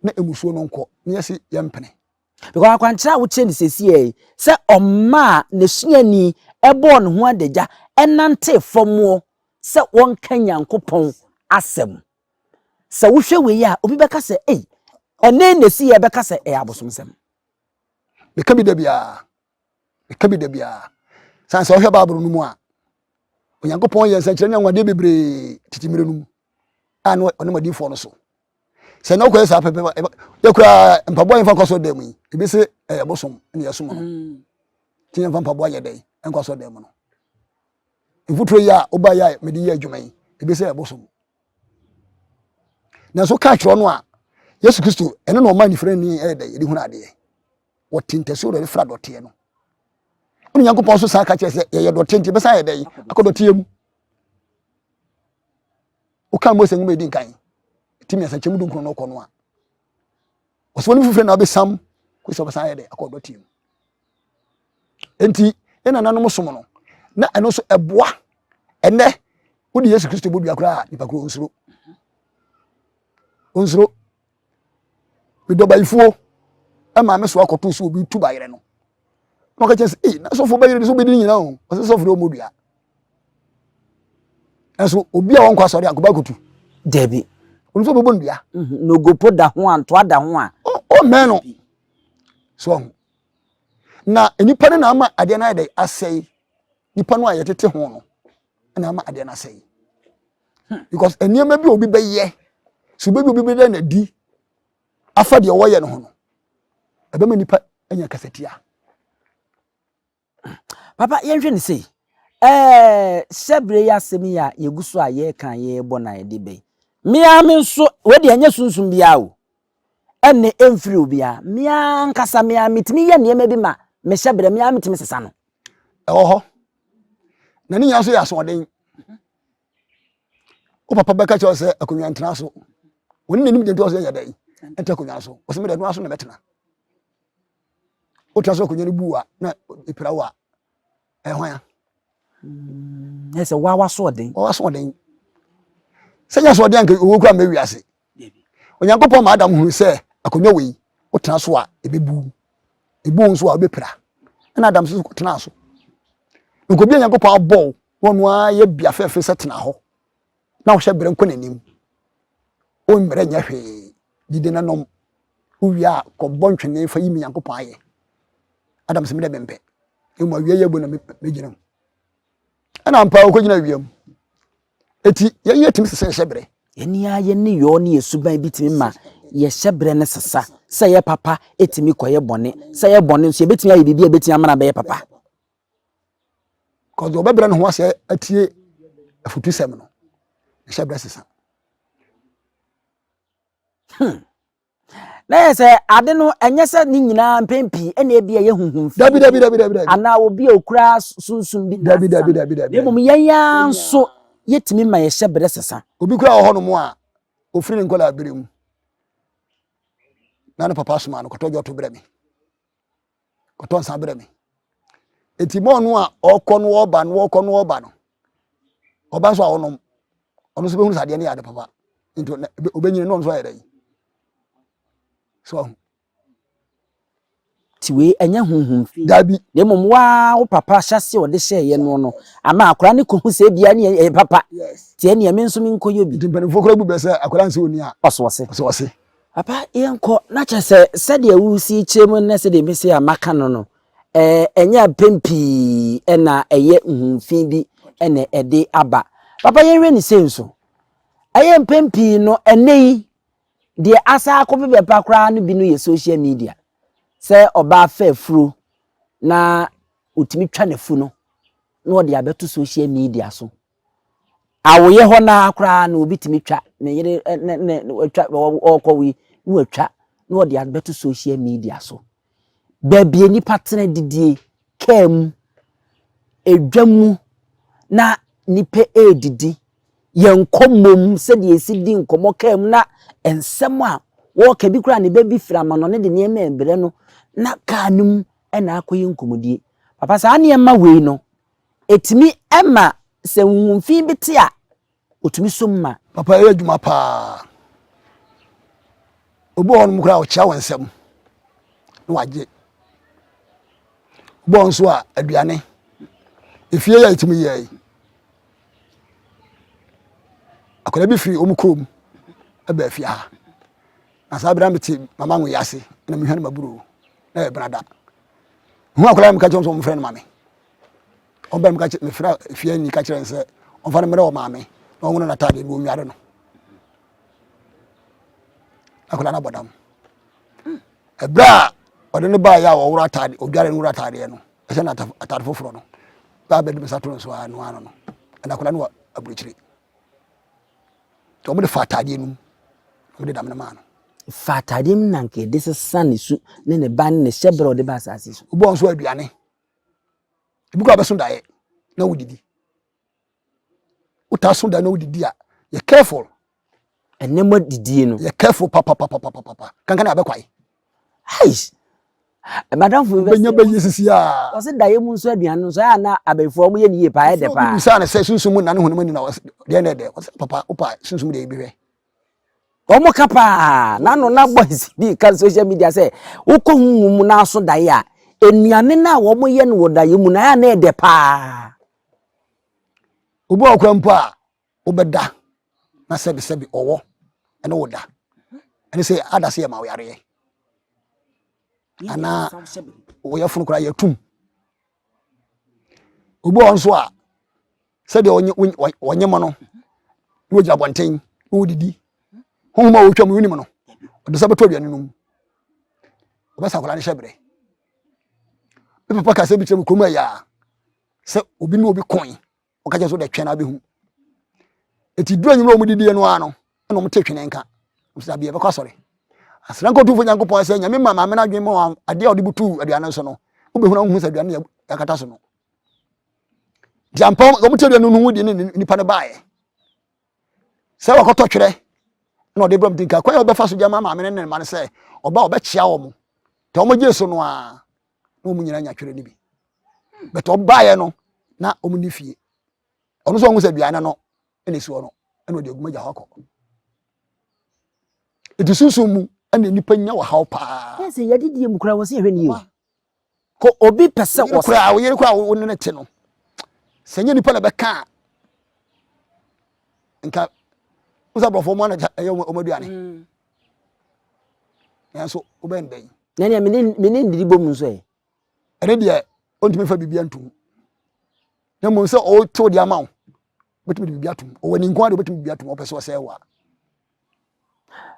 na mmusuo no nkɔ, na yɛse yɛmpene? Because akwankyerɛ a wokyerɛ no seesei yi, sɛ ɔmaa n'asuani bɔɔ ne ho adagya nantee fam sɛ wɔnka Nyankopɔn asɛm. Sɛ wohwɛ wei a, obi bɛka sɛ, ei, ɛnɛ na esi yɛ bɛka sɛ ɛyɛ abosomsɛm. Meka bi da biara. Meka bi da biara. San sɛ wohwɛ Bible no mu a, Onyankopɔn yɛ nsɛnkyerɛnne anwanwadeɛ bebree tete mmerɛ no mu a na ɔnam adiyifoɔ no so. Sɛ na wokɔyɛ saa pɛpɛ yɛ koraa mpaboa yɛmfa nkɔ asɔredan mu yi, ebi se ɛyɛ bosom na yɛsom no. Mm. Nti yɛmfa mpaboa yɛ dɛn nkɔ asɔredan mu no. Mfuturo yi a woba yi a mede yɛ adwuma yi, ebi sɛ ɛyɛ bosom. Nanso ka kyerɛ no a Yesu Kristo ɛno na ɔma nifirani ɛyɛ dɛn ɛde hunu adeɛ. Wɔte ntasuo na ɛfra dɔteɛ no. Ɛna Onyankopɔn nso san ka kyerɛ sɛ yɛyɛ dɔteɛ nti yɛbɛsan ayɛ dɛn akɔ dɔteɛ mu. Woka Mose nwoma edi nkan ti mmiɛnsa nkyɛmu dunkron no kɔ no a wɔsɛ wɔn fifire na wɔbɛsam kɔ sɛ wɔbɛsan ayɛ dɛn akɔ dɔteɛ mu. Enti yɛn nananom som no na ɛno nso ɛboa ɛnɛ wode Yesu Kristo bɔ dua koraa nipa koro nsuro nsuro. Medɔ bayifuo ɛma me so akɔto so obi tu bayerɛ no na ɔka kyerɛ sɛ ei na sɔfo bayerɛ de so bɛdi ne nyinaa o ɔsɛ sɔfo de ɔmmɔ dua ɛnso obi a ɔnkɔ asɔre ankɔba akotu dabi ɔno nso ɔbɛbɔ no dua mhm. na ogopo da ho a ntoa da ho a ɔmmɛn no so ɔho na nnipa no na ama adeɛ no ayɛ dɛ asɛe nipa no a yɛtete ho no na ama adeɛ no asɛe hmm. because nneɛma bi a obi bɛyɛ so obi bi obi bɛda n'adi afa deɛ wɔyɛ no ho no ɛbɛma nipa anya kasatia. Papa yɛnhwɛ ne sei ɛɛ hyɛbrɛ yi asɛm yi a yɛgu so a yɛreka yɛrebɔ na yɛde bɛyi mmea me nso wei deɛ ɛnyɛ sunsum biara o ɛnne ɛmfiri obiara mmea ankasa mmea metumi yɛ nneɛma bi ma mehyɛ brɛ mmea metumi sesa no. Ɛwɔ hɔ na ne nyinaa nso yɛ asoɔden. Wo papa bɛka kyerɛ wo sɛ akonnwa ntena so. Wɔne n'anim gyina nti ɔsɛ yɛ dɛn? Ɛnte akonnwa so. Ɔsɛ mede ɛno so na mɛtena. Wotena so akonnwa no bu a na ɛpira wo a ɛyɛ hwan a? Mm, ɛsɛ wa wasoɔden. Wa wasoɔden. Sɛ nyɛ asoɔden anka owó kura mɛ wiase. Onyankopɔn ma Adam hunu sɛ akonnwa wei wotena so a ɛbɛbu. Ebu nso a wobɛpira. Ɛna Adam nso kɔtenaa so. Nkobi a Nyankopɔn abɔ wo na ɔno ara yɛ bea fɛfɛ sɛ tena hɔ na wohyɛ berɛ nkɔ n'anim. Wommerɛ nyɛ hwee, didi na nom. Wowie a kɔbɔ ntwene fa yi me Nyankopɔn ayɛ. Adam sɛ medɛ mempɛ. Mmom awia yi abu na mɛgyina mu. Ɛna ampa ɔkɔgyina awia mu. Eti yɛn yɛtumi sesa yɛhyɛ berɛ. Yɛn ara yɛn nneyɔɔ ne yɛn suban bi tumi ma yɛhyɛ berɛ no sesa. Sɛ ɛyɛ papa ɛtumi kɔyɛ bɔne, sɛ ɛyɛ bɔne nso yɛbɛtumi ayɛ biribi a ɛbɛtumi ama no abɛyɛ papa. Kɔsɛ ɔbɛbrɛ ne ho ase atie afutusɛm no, ne hyɛ berɛ sesa. Na yɛ sɛ ade no ɛnyɛ sɛ ne nyinaa mpɛn pii ɛna ebi ɛyɛ huhum fi. Dabi dabi dabi dabi dabi. Anaa obi a okura sunsum bi na Dabi dabi dabi dabi. Na mmom yɛn ara nso yɛtumi ma yɛhyɛ berɛ sesa. Obi kura wɔ hɔnom a ofiri ne nkɔla abere mu na ne papa soma no kɔtɔ dwɔto brɛ me kɔtɔ nsa brɛ me eti mɔɔ no a ɔkɔ no ɔba no ɔkɔ no ɔba no ɔba nso a ɔnom ɔno nso bɛhunu sɛ adeɛ no yɛ ade papa nti ɔbɛnyini na ɔno nso ayɛ dɛ so ahu Nti wei ɛnyɛ honhom fi. Dabi. Na mmom waa wo papa ahyɛse a ɔde hyɛeɛ no no ama akwadaa no kɔhu sɛ ebia ne ɛyɛ papa. Yes. Nti ɛneɛ me nso menkɔyɛ bi. Nti mpanimfoɔ koraa bu bɛ sɛ akwadaa nsɛ ɔni a. Ɔso ɔse. Ɔso ɔse. Papa yɛnkɔ na kyerɛ sɛ sɛdeɛ wosi kyerɛ mu ne sɛdeɛ mese a maka no no ɛɛ ɛnyɛ mpɛn pii ɛna ɛyɛ nhomfi bi ɛna ɛde aba. Papa yɛnhwɛ ne sei nso. Ɛyɛ mpɛn pii no ɛnɛ yi Deɛ asa akɔpɛ bɛpa koraa no bi no yɛ social media. Sɛ ɔbaa fa afuro na ɔtumi twa n'afu no na ɔde abɛto social media so. Awoyɛ hɔ no ara koraa no obi tumi twa ne yere ne ne watwa ɔrekɔ wei na watwa na ɔde abɛto social media so. Baabi a nnipa tena didie, kaa mu, edwa mu na nnipa redidi. Yɛn nkɔmmɔ mu, sɛdeɛ yɛsi di nkɔmmɔ kaa mu na nsɛm a wɔreka bi koraa ne ba bi firi amanɔne de nneɛma rebrɛ no na kaa no mu na akɔyɛ nkɔmmɔdie. Papa saa nneɛma wei no, ɛtumi ma sɛ huhumfi bi te a, ɔtumi som ma. Papa ɛyɛ adwuma paa. Obi wɔ hɔnom koraa ɔkyea wɔ nsam na wagye. Obi wɔ nso a aduane efie yɛ ɛtumi yɛ yi. Akwadaa bi firi wɔn kurom ɛbɛ afie ha. Na saa bere mete mama nwe ase na mehwɛ no maburo na yɛ benada. Hu akwadaa no meka kyerɛ wɔn sɛ wɔmfrɛ no ma me. Ɔbɛn mu ka kyerɛ mefrɛ fiani ka kyerɛ no sɛ ɔmfa no mmerɛ wɔ maame na ɔnwono n'ataadeɛ na ɔnware no. Akwadaa no abɔ dam. Ɛberɛ a ɔde no baeɛ a ɔworo ataade ɔdware no woro ataadeɛ no ɛhyɛ no ataade foforɔ no baa bɛde me nsa to no so a no ano no ɛna akwadaa no wɔ aburokyire. Nti wɔde fa ataadeɛ no mu wɔde dam no maa no. Fa ataadeɛ mu na nka yɛde sesa ne su ne ne ba ne ne hyɛberɛ a ɔde ba asase so. Wobɔ nso aduane Ebi koraa bɛso daeɛ na wodidi. Wotaa so daeɛ na wodidi a, yɛ careful. Nneɛma didie no. Yɛ careful papapapapapa. Kankan na abɛkwae. Eish. Madamfo bi bɛnya bɛyɛ sisi a. Ɔse daeɛ mu nso aduane no nso ɛyɛ na abɛɛfoɔ wɔn yɛ ne yie paa ɛdɛ paa. Obi bisa ne sɛ sunsum mu na ne honam ani na ɔse deɛ na ɛdɛ. Ɔse papa wopa sunsum deɛ ebi hwɛ. Wɔn ka paa n'ano na boys bi ka social media sɛ wokɔ huhu mu n'aso daeɛ a nnuane no a wɔn yɛ no wɔ daeɛ mu no ayɛ na ɛdɛ paa. Obi wɔ kora mpo a wobɛda na sɛbisɛbi ɔwɔ ɛne wo da ɛne sɛ ada sɛ yɛ ma wo yareɛ anaa wɔyɛ funu koraa yɛtum obi wɔ nso a sɛdeɛ ɔnye mo no na wɔgyina abɔnten na wɔdidi honhom a wɔtwa mu wonim no ɔde sɛ bɛtɔ aduane no mu ɔbɛsa akwadaa no hyɛ berɛ me papa ka sɛ bi kyerɛ mu kurom ɛyɛ a sɛ obi ne obi kɔn ɔka kyerɛ sɛ wode twɛn abɛhu ɛti duru anwummerɛ a wɔdidiɛ no ara no ɛna wɔte twene nka sɛ abeɛ bɛkɔ asɔre asra nka ɔtumfoɔ nyankopɔn sɛ nyame ma maame no adwene ma adeɛ a ɔde butuu aduane no so no wobɛhunu a wohu sɛ aduane no yɛakata so no nti ampa wɔn te aduane no ho di ne nipa no baeɛ sɛ wɔkɔtɔ twerɛ na ɔde brɛ mu nka kwan a wɔbɛfa so de ama maame no ne ne ma no sɛ ɔba ɔbɛkyea wɔn nti wɔn gye so no a na wɔn nyinaa nya twerɛ no bi bɛtɛ ɔbaeɛ no na wɔn ni fie ɔno nso ɔho sɛ aduane no ɛna esi hɔ no ɛna ɔde aguma gya hɔ akɔ eti sunsun mu ɛna nipa nya ɔhaw paa. Yɛ sɛ yɛde die mu koraa wɔ sɛ yɛhwɛ ne yie o. Ko obi pɛ sɛ ɔsɛ. Koraa wo yere koraa wo ne ne te no sɛ nyɛ nipa na bɛka a nka wo sɛ aborɔfoɔ mu ana ɛyɛ wɔn aduane mm. nanso wobɛn dɛn. Na nea mene mene ndidi bɔ mu nso ɛ. Ɛne deɛ ɔntumi fa biribi antum na mmom sɛ ɔtew deɛ ama wo wobɛtumi de biribi atom ɔwɔ ne nko ara de wobɛtumi biribi atom ɔpɛ sɛ ɔsɛe wo a.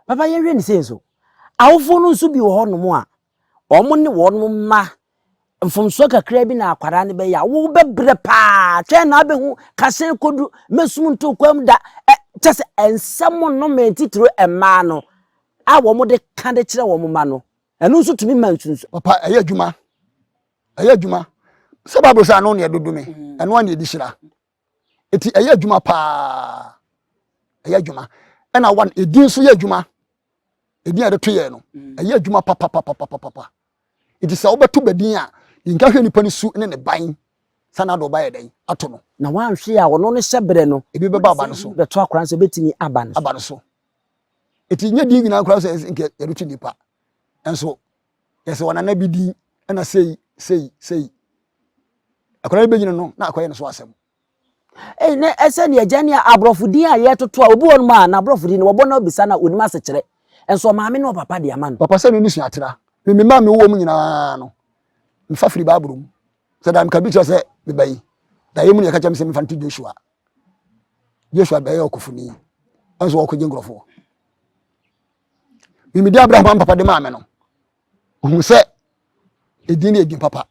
Papa yɛnhwɛ ne sei nso. Awofoɔ no nso bi wɔ hɔnom a, wɔn ne wɔn mma mfomsoɔ kakra bi na akwadaa no bɛyɛ a, wobɛbrɛ paa, twɛn na abɛhu kahyɛn kɔdu, mɛsum nto kwam da, ɛ, kyɛ sɛ nsɛm nnome titire mmaa no a wɔde ka de kyerɛ wɔn mma no, ɛno nso tumi ma nsunsu. Papa, ɛyɛ adwuma. Ɛyɛ adwuma. Sɛ Bible sɛ ano na ɛdodo me, ɛno a na ɛdi hyira. Eti ɛyɛ adwuma paa. Ɛyɛ adwuma. Ɛna one, edin nso yɛ adwuma. Edin a yɛde to yɛn no, ɛyɛ adwuma papapapapapa. Eti sɛ wobɛto badin a, yɛnka hwɛ nipa no su ne ne ban sɛ na ade ɔba yɛ dɛn ato no. Na wanhwe a ɔno no hyɛ berɛ no, ebi bɛba aba no so. Bɛto akora nso ebɛtumi aba no so. Aba no so. Eti nyɛ din nyinaa koraa sɛ nka yɛde to nipa. Nso yɛsɛ wɔnana bi din ɛna sei sei sei. Akwadaa no bɛnyini no na akɔyɛ no so asɛm. Ei, na ɛsɛ ne agya ne aborɔfo din a yɛtoto a obi wɔ nom a n'aborɔfo din no wɔbɔ na obisa na onim asekyerɛ nso ɔmaame ne ɔpapa de ama no. Papa sɛ no ne suatera. Me me mma a mewɔ mu nyinaa no mefa firi Bible mu. Sɛ da meka bi kyerɛ sɛ meba yi daeɛ mu na yɛka kyerɛ me sɛ mefa nto Joshua. Joshua bɛyɛ ɔkofoni nso ɔkɔgye nkurɔfoɔ. Mimidi Abraham papa de maa me no ohun sɛ edin ne edin papa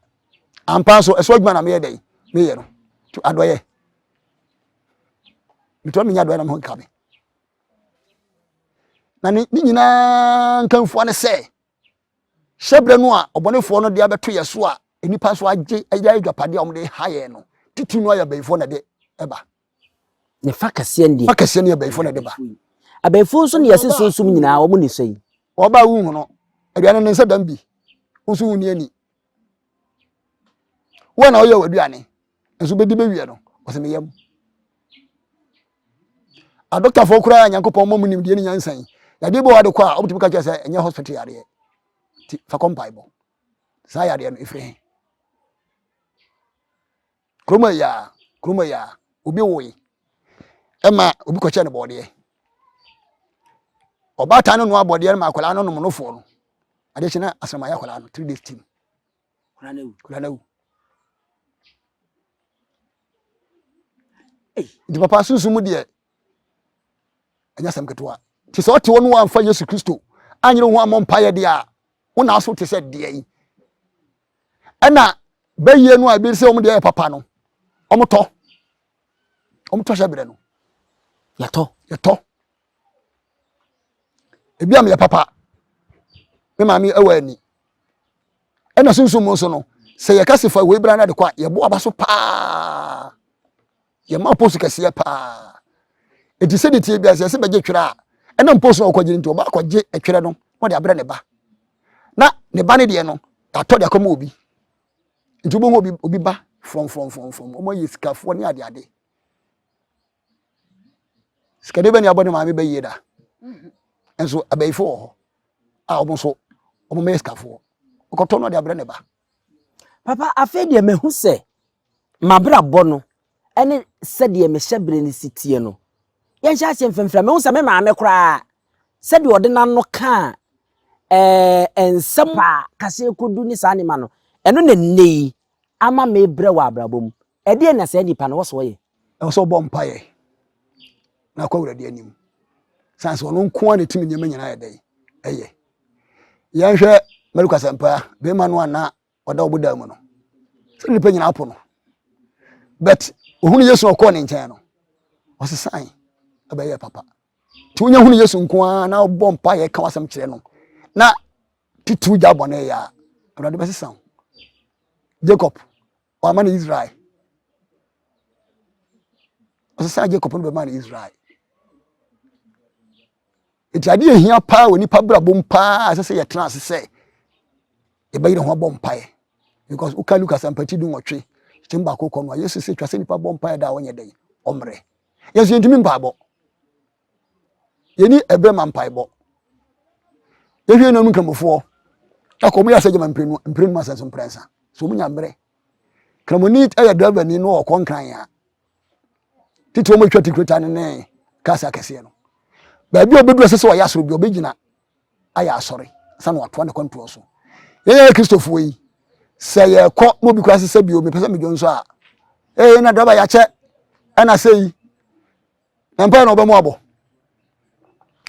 ampa nso ɛso adwuma na meyɛ dɛn meyɛ no to adɔyɛ metɔ menya adɔyɛ na me ho nka me na ne ne nyinaa nkamfua ne sɛ hyɛbrɛ no a ɔbɔnefoɔ no de abɛto yɛ so a nnipa nso agye ayɛ adwapadeɛ a wɔde ha yɛn no titiri no ayɛ abayifoɔ na ɛde ɛba Ne fa kɛseɛ no deɛ. Fa kɛseɛ no yɛ abayifoɔ na ɛde ba. Abayifoɔ nso na yɛse sunsum nyinaa wɔn ni so yi. Ɔba a wonhu no, aduane ne nsa dam bi, wo nso wonni ani. Wo na ɔyɛ w'aduane, nso bɛdi bɛwie no, ɔsɛ me yam. Adɔktafoɔ koraa Nyankopɔn ma mu nimdeɛ ne nyansa yi, yadeɛ bi wɔ ade kɔ a, wɔtumi ka kyerɛ sɛ ɛnyɛ hospital yadeɛ. Nti fa kɔ mpaebɔ. Saa yadeɛ no ɛfiri he? Kurom ayi a, kurom ayi a, obi woe ɛma obi kɔkyɛ no bɔɔdeɛ. Ɔbaatan no noa bɔɔdeɛ no ma akwadaa no nom nofoɔ no. Adeɛ kye na asɛm ayɛ akwadaa no 3 days team. Akwadaa no awu. Nti papa sunsun mu deɛ ɛnyɛ asɛm ketewa. Nti sɛ ɔte hɔ no wamfa Yesu Kristo anyere ho ammɔ mpaeɛ deɛ a, wo na aso te sɛ deɛ yi. Ɛna bɛyie no a ebi sɛ wɔn deɛ yɛ papa no, wɔn tɔ, wɔn tɔ hyɛ berɛ no. Yɛtɔ. Yɛtɔ. Ebi a meyɛ papa, me maame ɛwɔ ani. Ɛna sunsun mu nso no, sɛ yɛka se fa wei bra na de kɔ a, yɛbɔ aba so paa. Yɛma post kɛseɛ paa. Eti sɛdeɛ tie bi a sɛ yɛsɛ bɛgye twerɛ a, ɛnam post na ɔkɔgye nti ɔba akɔgye twerɛ no na ɔde abrɛ ne ba. Na ne ba ne deɛ no, atɔ de akɔma obi. Nti wobɛhu obi obi ba frɔmfrɔmfrɔmfrɔm, wɔn ayɛ sikafoɔ ne adeade. Sikani bɛ ne abɔ ne maame bɛyie da. Nso abayifo wɔ hɔ a wɔn nso wɔn mɛyɛ sikafoɔ. Ɔkɔtɔ no ɔde abrɛ ne ba. Papa, afei deɛ mahu sɛ m'abrabɔ no ne sɛdeɛ me hyɛberɛ no si teɛ no, yɛnhyɛ aseɛ mfimfini a, mehu sɛ me maame koraa, sɛdeɛ ɔde n'ano kaa ɛɛ nsɛm a kaseɛ kɔdu ne saa nneɛma no, ɛno na nnɛ yi ama mebrɛ wɔ abrabɔ mu. Ɛdeɛn na saa nipa no wɔ sɛ ɔyɛ? Ɛwɔ sɛ ɔbɔ mpaeɛ na akɔ Awurade anim. Sane sɛ ɔno nko ara na ɛtumi nneɛma nyinaa yɛ dɛn ɛyɛ. Yɛnhwɛ Marko Asɛmpa, bɛrima no a na ɔda ɔbodan mu no sɛ nnipa nyinaa po no but ohunu yesu ɔkɔɔ ne nkyɛn no ɔsesan ɛbɛyɛ papa nti wonya hunu yesu nko ara na ɔbɔ mpa yɛ ka wasɛm kyerɛ no na titiriw gya bɔne yɛ a awurade bɛsesa wo jacob wama no israel ɔsesa jacob no bɛma no israel Nti adeɛ ehia paa wɔ nipa brabɔ mu paa ɛsɛ sɛ yɛtena ase sɛ yɛbɛyere ho abɔ mpaeɛ because woka Luka asɛmpati 18 kyɛm baako kɔ no a Yesu sɛ twa sɛ nipa bɔ mpaeɛ da a ɔnyɛ dɛn ɔmmerɛ. Yɛn nso yɛntumi mpaebɔ. Yɛni ɛberɛ ma mpaebɔ. Yɛhwɛ yɛn nuanom nkramofoɔ akɔ wɔn yɛ asɛ gyama mprenu mprenu asɛ nso mprɛnsa so wɔn nya mmerɛ. Kramoni yɛ driver ni no ɔkɔ nkran a titi wɔn atwa tikureta no ne cars akɛseɛ no baabi a ɔbɛduru ɛsɛ sɛ ɔyɛ asɔre bi ɔbɛgyina ayɛ asɔre ansa na watoa ne kwantuo so. Yɛn yɛ kristofoɔ yi sɛ yɛkɔ na obi kura sesɛ bio mepɛ sɛ medwo nso a ee na driver yɛakyɛ ɛna sɛ yi na mpaeɛ na ɔbɛmo abɔ.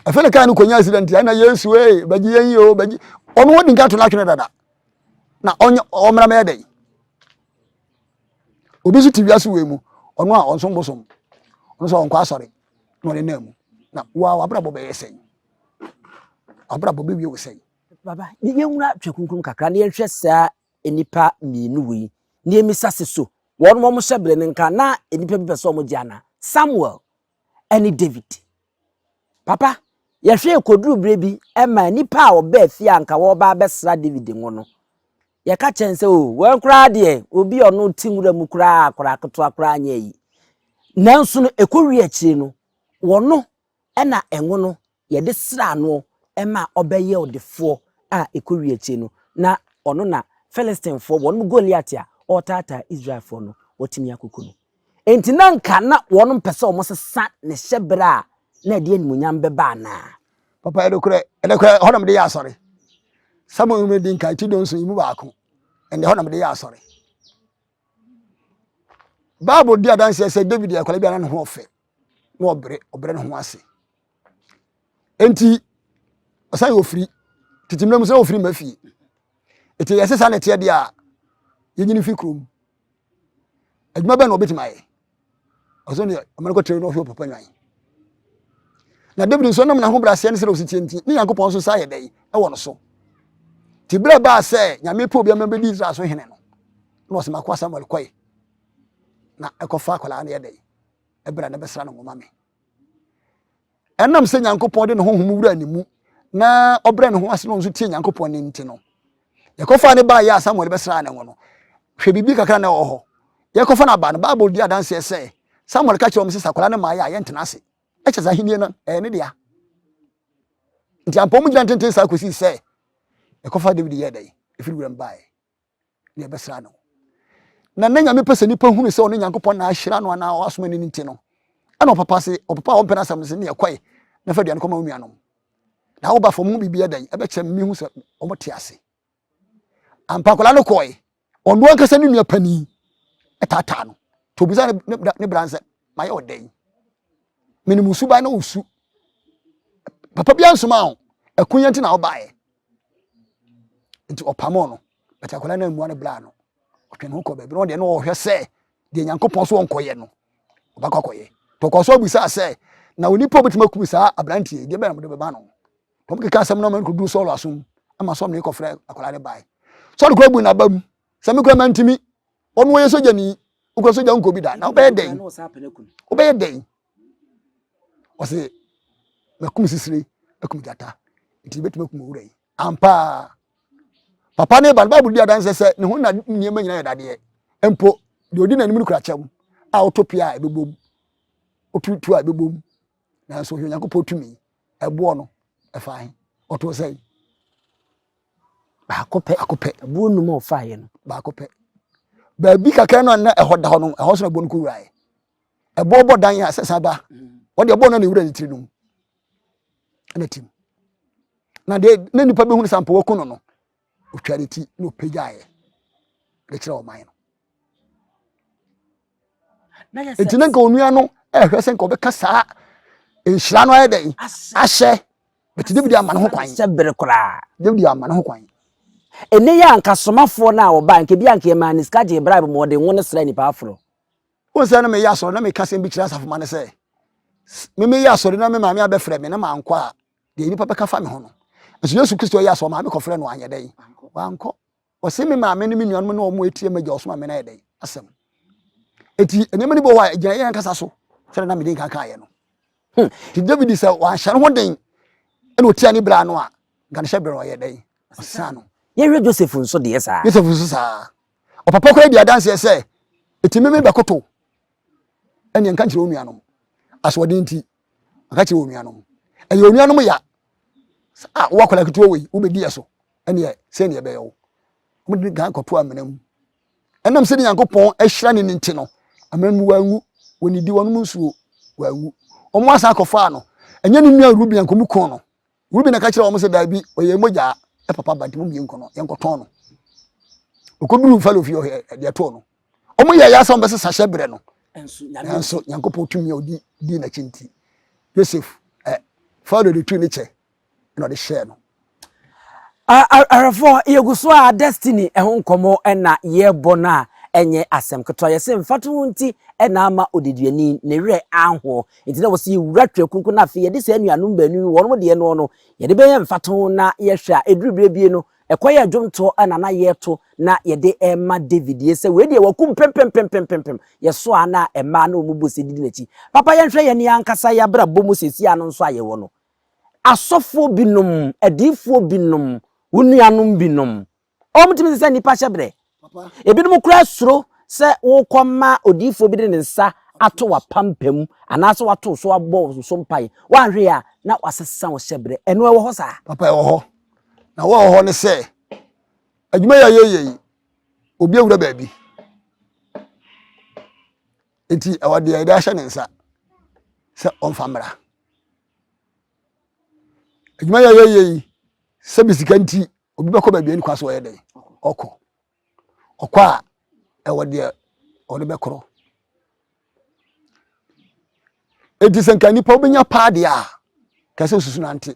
Afei na kaa no kɔnya accident a na Yesu ee bɛgye yɛn yi o bɛgye ɔno wɔdi nka to no atwene dada na ɔnyɛ ɔmmra mɛyɛ dɛn obi nso te wiase wei mu ɔno a ɔnsom bosom ɔno nso ɔnkɔ asɔre na ɔne nan mu na wa wabrabɔ bɛyɛ sɛn wabrabɔ bɛwie wo sɛn. Baba, yɛnwura Twe Kronkron kakra na yɛnhwɛ saa nnipa mmienu wei na yɛmmisa se so wɔn wɔn hyɛbere no nka na nnipa bi pɛ sɛ wɔn gye anaa? Samuel ne David. Papa, yɛhwɛ ɛkɔduru berɛ bi ma nnipa a wɔbaa fie a nka wɔreba abɛsra David ngo no, yɛka kyɛn sɛ o, oh, wɔn koraa deɛ obi a ɔno te nwura mu koraa akwadaa ketewa koraa nyɛ yi. Nanso no, ɛkɔwie akyire no, wɔno na ngo no yɛde sraa noɔ ma ɔbɛyɛɛ ɔdefoɔ a ɛkɔwie akyire no, na ɔno na Filistifoɔ, wɔn Goliat a ɔretaataa Israelfoɔ no, watumi akɔku no. Enti na anka na wɔn mpɛ sɛ wɔsesa ne hyɛberɛ a na ɛde animuonyam bɛba anaa? Papa, ɛnokorɛ, ɛnokorɛ, ɛhɔ na mede yɛ asɔre. Samuel nwoma di nkan ti dunson yi mu baako, ɛnde ɛhɔ na mede yɛ asɔre. Bible di adanseɛ sɛ David yɛ akwadaa bi a na ne ho ɔfɛ. na ɔbrɛ ɔbrɛ ne ho ase nti ɔsan yɛ ofiri tete mmerɛ mu sɛ ofiri ma fie eti yɛsɛ saa na ɛteɛ deɛ a yɛnyini fi kurom adwuma bɛn na ɔbɛtumi ayɛ ɔsɛ ne ɔma no kɔtɛre na ɔhwɛ ɔpapa nwan na david nso nam n'ahobrɛaseɛ ne sɛ ɔsi tie nti ne nyankopɔn nso sa yɛ dɛn ɛwɔ no so nti berɛ baa sɛ nyame pɛ obi ama bɛdi israel so hene no na ɔsɛ makoa samuel kɔe na ɛkɔfa akwadaa no yɛ dɛn ɛberɛ a na bɛsra no nwoma me. Ɛnam sɛ Nyankopɔn de ne honhom wura ne mu na ɔbrɛ ne ho ase na ɔnso tie Nyankopɔn ne nti no, yɛkɔfaa ne baa yɛ a Samuel bɛsraa ne ngo no, hwɛ biribi kakra na ɛwɔ hɔ. Yɛkɔfa no aba no, Bible di adanseɛ sɛ Samuel ka kyerɛ wɔn sɛ sakwadaa no mmaeɛ a yɛntena ase. Ɛkyɛ sɛ ahennie no ɛyɛ ne dea. Nti ampa wɔn gyina tenten saa kɔsii sɛ yɛkɔfa David yɛɛ dɛn? Ɛfiri wuram baeɛ. na ɛbɛsra no. Na na Nyame pɛ sɛ nipa hunu sɛ ɔno Nyankopɔn na ahyira no anaa ɔasoma no nti no, ɛna ɔpapa se, ɔpapa a ɔmpɛ n'asɛm no se, ne ɛkɔe na fa aduane kɔma wo nuanom. Na woba fam ho biribi ɛdɛn ɛbɛkyerɛ me mehu sɛ wɔn te ase. Ampa akwadaa no kɔe, ɔno ankasa ne nua panin ɛtaataa no. Nti obisa ne, ne, ne bra sɛ, mayɛ ɔdɛn? Menim wo suban na wo su. Papa bi ansoma wo, ɛko yɛ nti na wobaeɛ. Nti ɔpamoo no. But akwadaa no ammua no bra no. Ɔtwe ne ho kɔ baabi na ɔdeɛ na ɔhwɛ sɛ deɛ Nyankopɔn so ɔnkɔyɛ no, ɔbɛkɔ akɔyɛ. Nti ɔkɔɔ so abisaa sɛ, na onipa a ɔbɛtumi akum saa aberanteɛ yi, deɛ bɛn na mode bɛma no? Wɔn keka asɛm no ma no kɔduru Saul asom, ama Saul ne kɔfrɛ akwadaa no bae. Saul kora bu n'aba mu sɛ me kora mantumi, ɔno ɔyɛ sogyani, wokura sogya wonkɔ bi da, na wobɛyɛ dɛn? Wobɛyɛ dɛn? Ɔse, makum sisire, akum gyata, nti bɛtumi akum owura yi. Ampa papa ne ba no, Bible di adanse sɛ ne ho na nneɛma nyinaa yɛ dadeɛ. Mpo deɛ ɔdi n'anim no kura kyɛm a ɔtɔ pia a ɛbɛbom, ɔtu tu a ɛbɛbom. Nanso hwɛ Onyankopɔn tumi, ɛboɔ no, ɛfa he? Ɔtoo sɛn? Baako pɛ. Baako pɛ. Ɛboɔ num a ɔfaeɛ no. Baako pɛ. Baabi kakra no a na ɛhɔ da hɔ no, ɛhɔ so na ɛboɔ no kɔwuraeɛ. Ɛboɔ bɔ dan a sɛ san ba. Wɔde ɛboɔ no na ɛwura ne tiri no mu. Ɛna tim. Na deɛ na nipa bɛhunu sɛ ampa waku no no, ɔtwa ne ti na ɔpagyaeɛ de kyerɛ ɔman no. Nti na nka onua no ɛhwɛ sɛ nka ɔbɛka saa nhyira no ayɛ dɛn ahyɛ but David ama ne ho kwan. Hyɛ bere koraa. David ama ne ho kwan. Ɛnɛ yi anka somafoɔ no a wɔbaa nka bi anka yɛmaa ne sika gyee bribe ma ɔde ngo no srɛ nipa aforɔ. Wohu sɛ na meyɛ asɔre na meka asɛm bi kyerɛ asafo ma no sɛ me meyɛ asɔre na me maame abɛfrɛ me na mankɔ a deɛ nnipa bɛka fa me ho no. Nso Yesu Kristo yɛ asɔre maame kɔfrɛ no anyɛ dɛn wankɔ. Ɔse me maame ne me nuanom ne wɔn etie m'agya ɔsoma me no ayɛ dɛn asɛm. Eti nneɛma no bi wɔ hɔ a egyina yɛn ankasa so sɛdeɛ na mede nka kaeɛ no. Nti David sɛ wanhyɛ ne ho den ɛna otia ne bra no a nka ne hyɛ berɛ no ɔyɛ dɛn ɔsesa no. Yɛhwɛ Joseph nso deɛ saa. Joseph nso saa. Ɔpapa koraa di adanseɛ sɛ eti me me bɛkoto ɛneɛ nka nkyerɛ wo nuanom. Asoɔden nti ɔka kyerɛ onuanom. Ɛyɛ onuanom ya sɛ a wo akwadaa ketewa wei wobɛdi yɛ so ɛneɛ sɛ neɛ ɛbɛyɛ wo. Wɔde gan kɔto amena mu. Ɛnam sɛ ne Nyankopɔn ahyira ne ne nti no, amena mu wanwu, wɔnidi wɔnom nsuo wanwu. Wɔn asan akɔfaa no. Ɛnyɛ ne nua Ruben anka wɔn kɔn no. Ruben na ka kyerɛ wɔn sɛ daabi, ɔyɛ mogya papa ba nti mo mmienu nkɔ no, yɛnkɔtɔn no. Ɔkɔduru Farao fie ɔhwɛ deɛ ɛtoo no. Wɔn yɛ yɛ asɛ wɔn bɛsesa hyɛ berɛ no. Nanso Nyankopɔn tumi a ɔdi dii n'akyi nti, Joseph ɛ. Farao de tu ne kyɛ na ɔde hyɛɛ no. Ahwɛfoɔ, yɛgu so a Destiny ho nkɔmmɔ na yɛrebɔ no a ɛnyɛ asɛm ketewa. Yɛse mfatoho nti na ama odeduani ne werɛ anhoɔ. Nti na wɔse yɛwura Twerɛ Kronkron no afei yɛde saa anuanom baanu yi wɔnom deɛ noɔ no yɛde bɛyɛ mfatoho na yɛhwɛ a ɛduru berɛ bie no ɛkɔyɛɛ dwomtoɔ na na yɛreto na yɛde rema David yɛ sɛ wei deɛ wakum pempempempempempem yɛso a na mmaa na wɔn bɔ se didi n'akyi. Papa yɛnhwɛ yɛn ankasa yɛabrabɔ mu seesei ano nso a yɛwɔ no. Asɔfoɔ binom, adiyifoɔ binom, wo nuanom binom, wɔtumi sesa nnipa hyɛberɛ. Ebinom koraa suro sɛ wokɔma odiyifoɔ bi de ne nsa ato w'apampam anaasɛ wato so abɔ wo so mpae. Woanhwɛ a na wasesa wo hyɛberɛ. Ɛno ɛwɔ hɔ saa? Papa ɛwɔ hɔ. Na wɔ hɔ ne sɛ adwuma yi a yɛyɛ yi, obi awura baabi. Nti ɛwɔ deɛ yɛde ahyɛ ne nsa sɛ ɔmfa mmra. Adwuma yi a yɛyɛ yi, sɛbi sika nti, obi bɛkɔ baabi a ɛni kwa so ɔyɛ dɛn? Ɔkɔ. Ɔkɔ a, ɛwɔ deɛ ɔde bɛkorɔ. Enti sɛ nka nipa wobɛnya paa deɛ a, kɛsɛ osusu nante.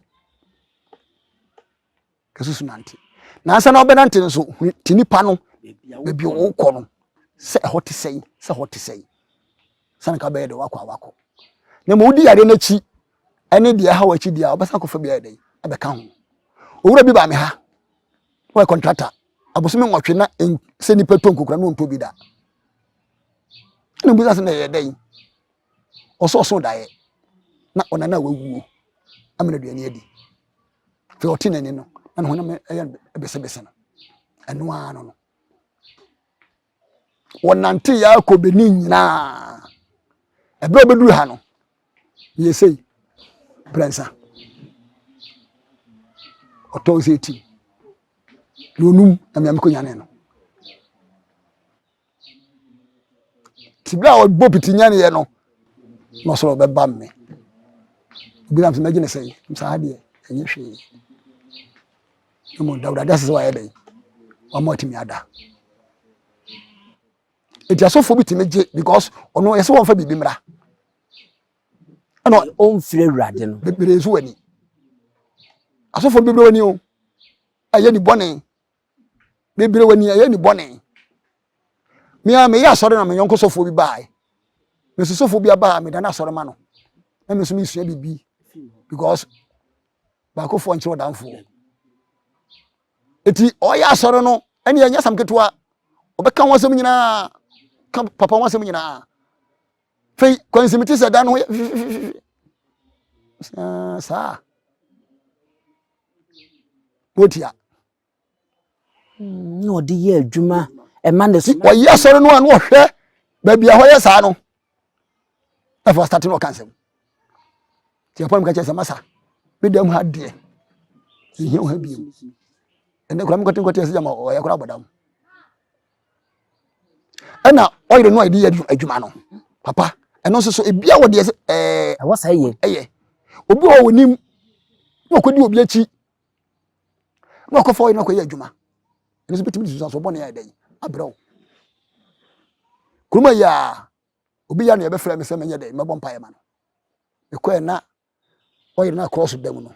Kɛsɛ osusu nante. Na ansa na wobɛnante no nso, te nipa no baabi a wokɔ no sɛ ɛhɔ te sɛn, sɛ ɛhɔ te sɛn. Sɛ nka bɛyɛ deɛ wakɔ a wakɔ. Na mmom wodi yareɛ no akyi ɛne deɛ ɛha wɔ akyi deɛ a, wobɛsan akɔfa bi ayɛ dɛn abɛka ho. Owura bi baa me ha, wɔyɛ kɔntrata, abosome 8 na sɛ nipa tɔ nkokora na ɔntɔ bi da. Ɛna mbisa sɛ na ɛyɛ dɛn? Ɔsɛ ɔso daeɛ na ɔnana a wawuo ama no aduane adi. Afei ɔte n'ani no na ne honam ɛyɛ besebese no. Ɛno ara no no. Wɔnante yɛ akɔ Benin nyinaa. Ɛberɛ a ɔbɛduru ha no, yɛ sei prɛnsa. Ɔtɔn sɛ ti na onum na mmea mekɔ nyane no. Ti berɛ a ɔbɔ piti nyaneɛ no, na ɔsoro ɔbɛba mme. Obi nam sɛ mɛgye ne sɛn, saa deɛ ɛnyɛ hwee. Mmom da Awurade ase sɛ wayɛ dɛn? Wama watumi ada. Eti asɔfoɔ bi tumi gye because ɔno yɛsɛ wɔmfa biribi mmra. Ɛna ɔmfiri Awurade no. Bebree nso wɔ ani. Asɔfoɔ bebree wɔ ani o. Ɛyɛ ni bɔne. Bebree wɔ ani ɛyɛ ni bɔne. Me a meyɛ asɔre na me yɔnko sɔfoɔ bi baae. Me nso sɔfoɔ bi aba a meda no asɔre ma no. Na me nso mesua biribi because baakofoɔ nkyerɛ ɔdamfoɔ. Eti ɔyɛ asɔre no ɛne ɛnyɛ asɛm ketewa. Ɔbɛka ho asɛm nyinaa, ka papa ho asɛm nyinaa. Fei kwansi te sɛ dan no ho yɛ fifififi. Saa. Wotia. Na ɔde yɛ adwuma ɛma ne so. Ɔyɛ asɔre no a na ɔhwɛ baabi a hɔ yɛ saa no. Ɛfɔ asate na ɔka nsɛm. Nti ɛpɔ no meka kyerɛ sɛ masa me dam ha deɛ ɛhia wo ha bio. Ɛnɛ kora mekɔte nkɔte ɛsɛ gyama ɔyɛ kora abɔdam. Ɛna ɔyere no a yɛde yɛ adwuma no papa ɛno nso so ebia wɔ deɛ ɛɛ ɛwɔ sɛ ɛyɛ ɛyɛ obi wɔ wɔnim na ɔkɔdi obi akyi na ɔkɔfa ɔyere no akɔyɛ adwuma ɛno nso bɛtumi de susuasoɔ bɔne ayɛ dɛn abrɛ wo kuruma yi a obi ya no yɛbɛfrɛ me sɛ menyɛ dɛn mɛbɔ mpaeɛ ma no mekɔɛ na ɔyere no akorɔ so da mu no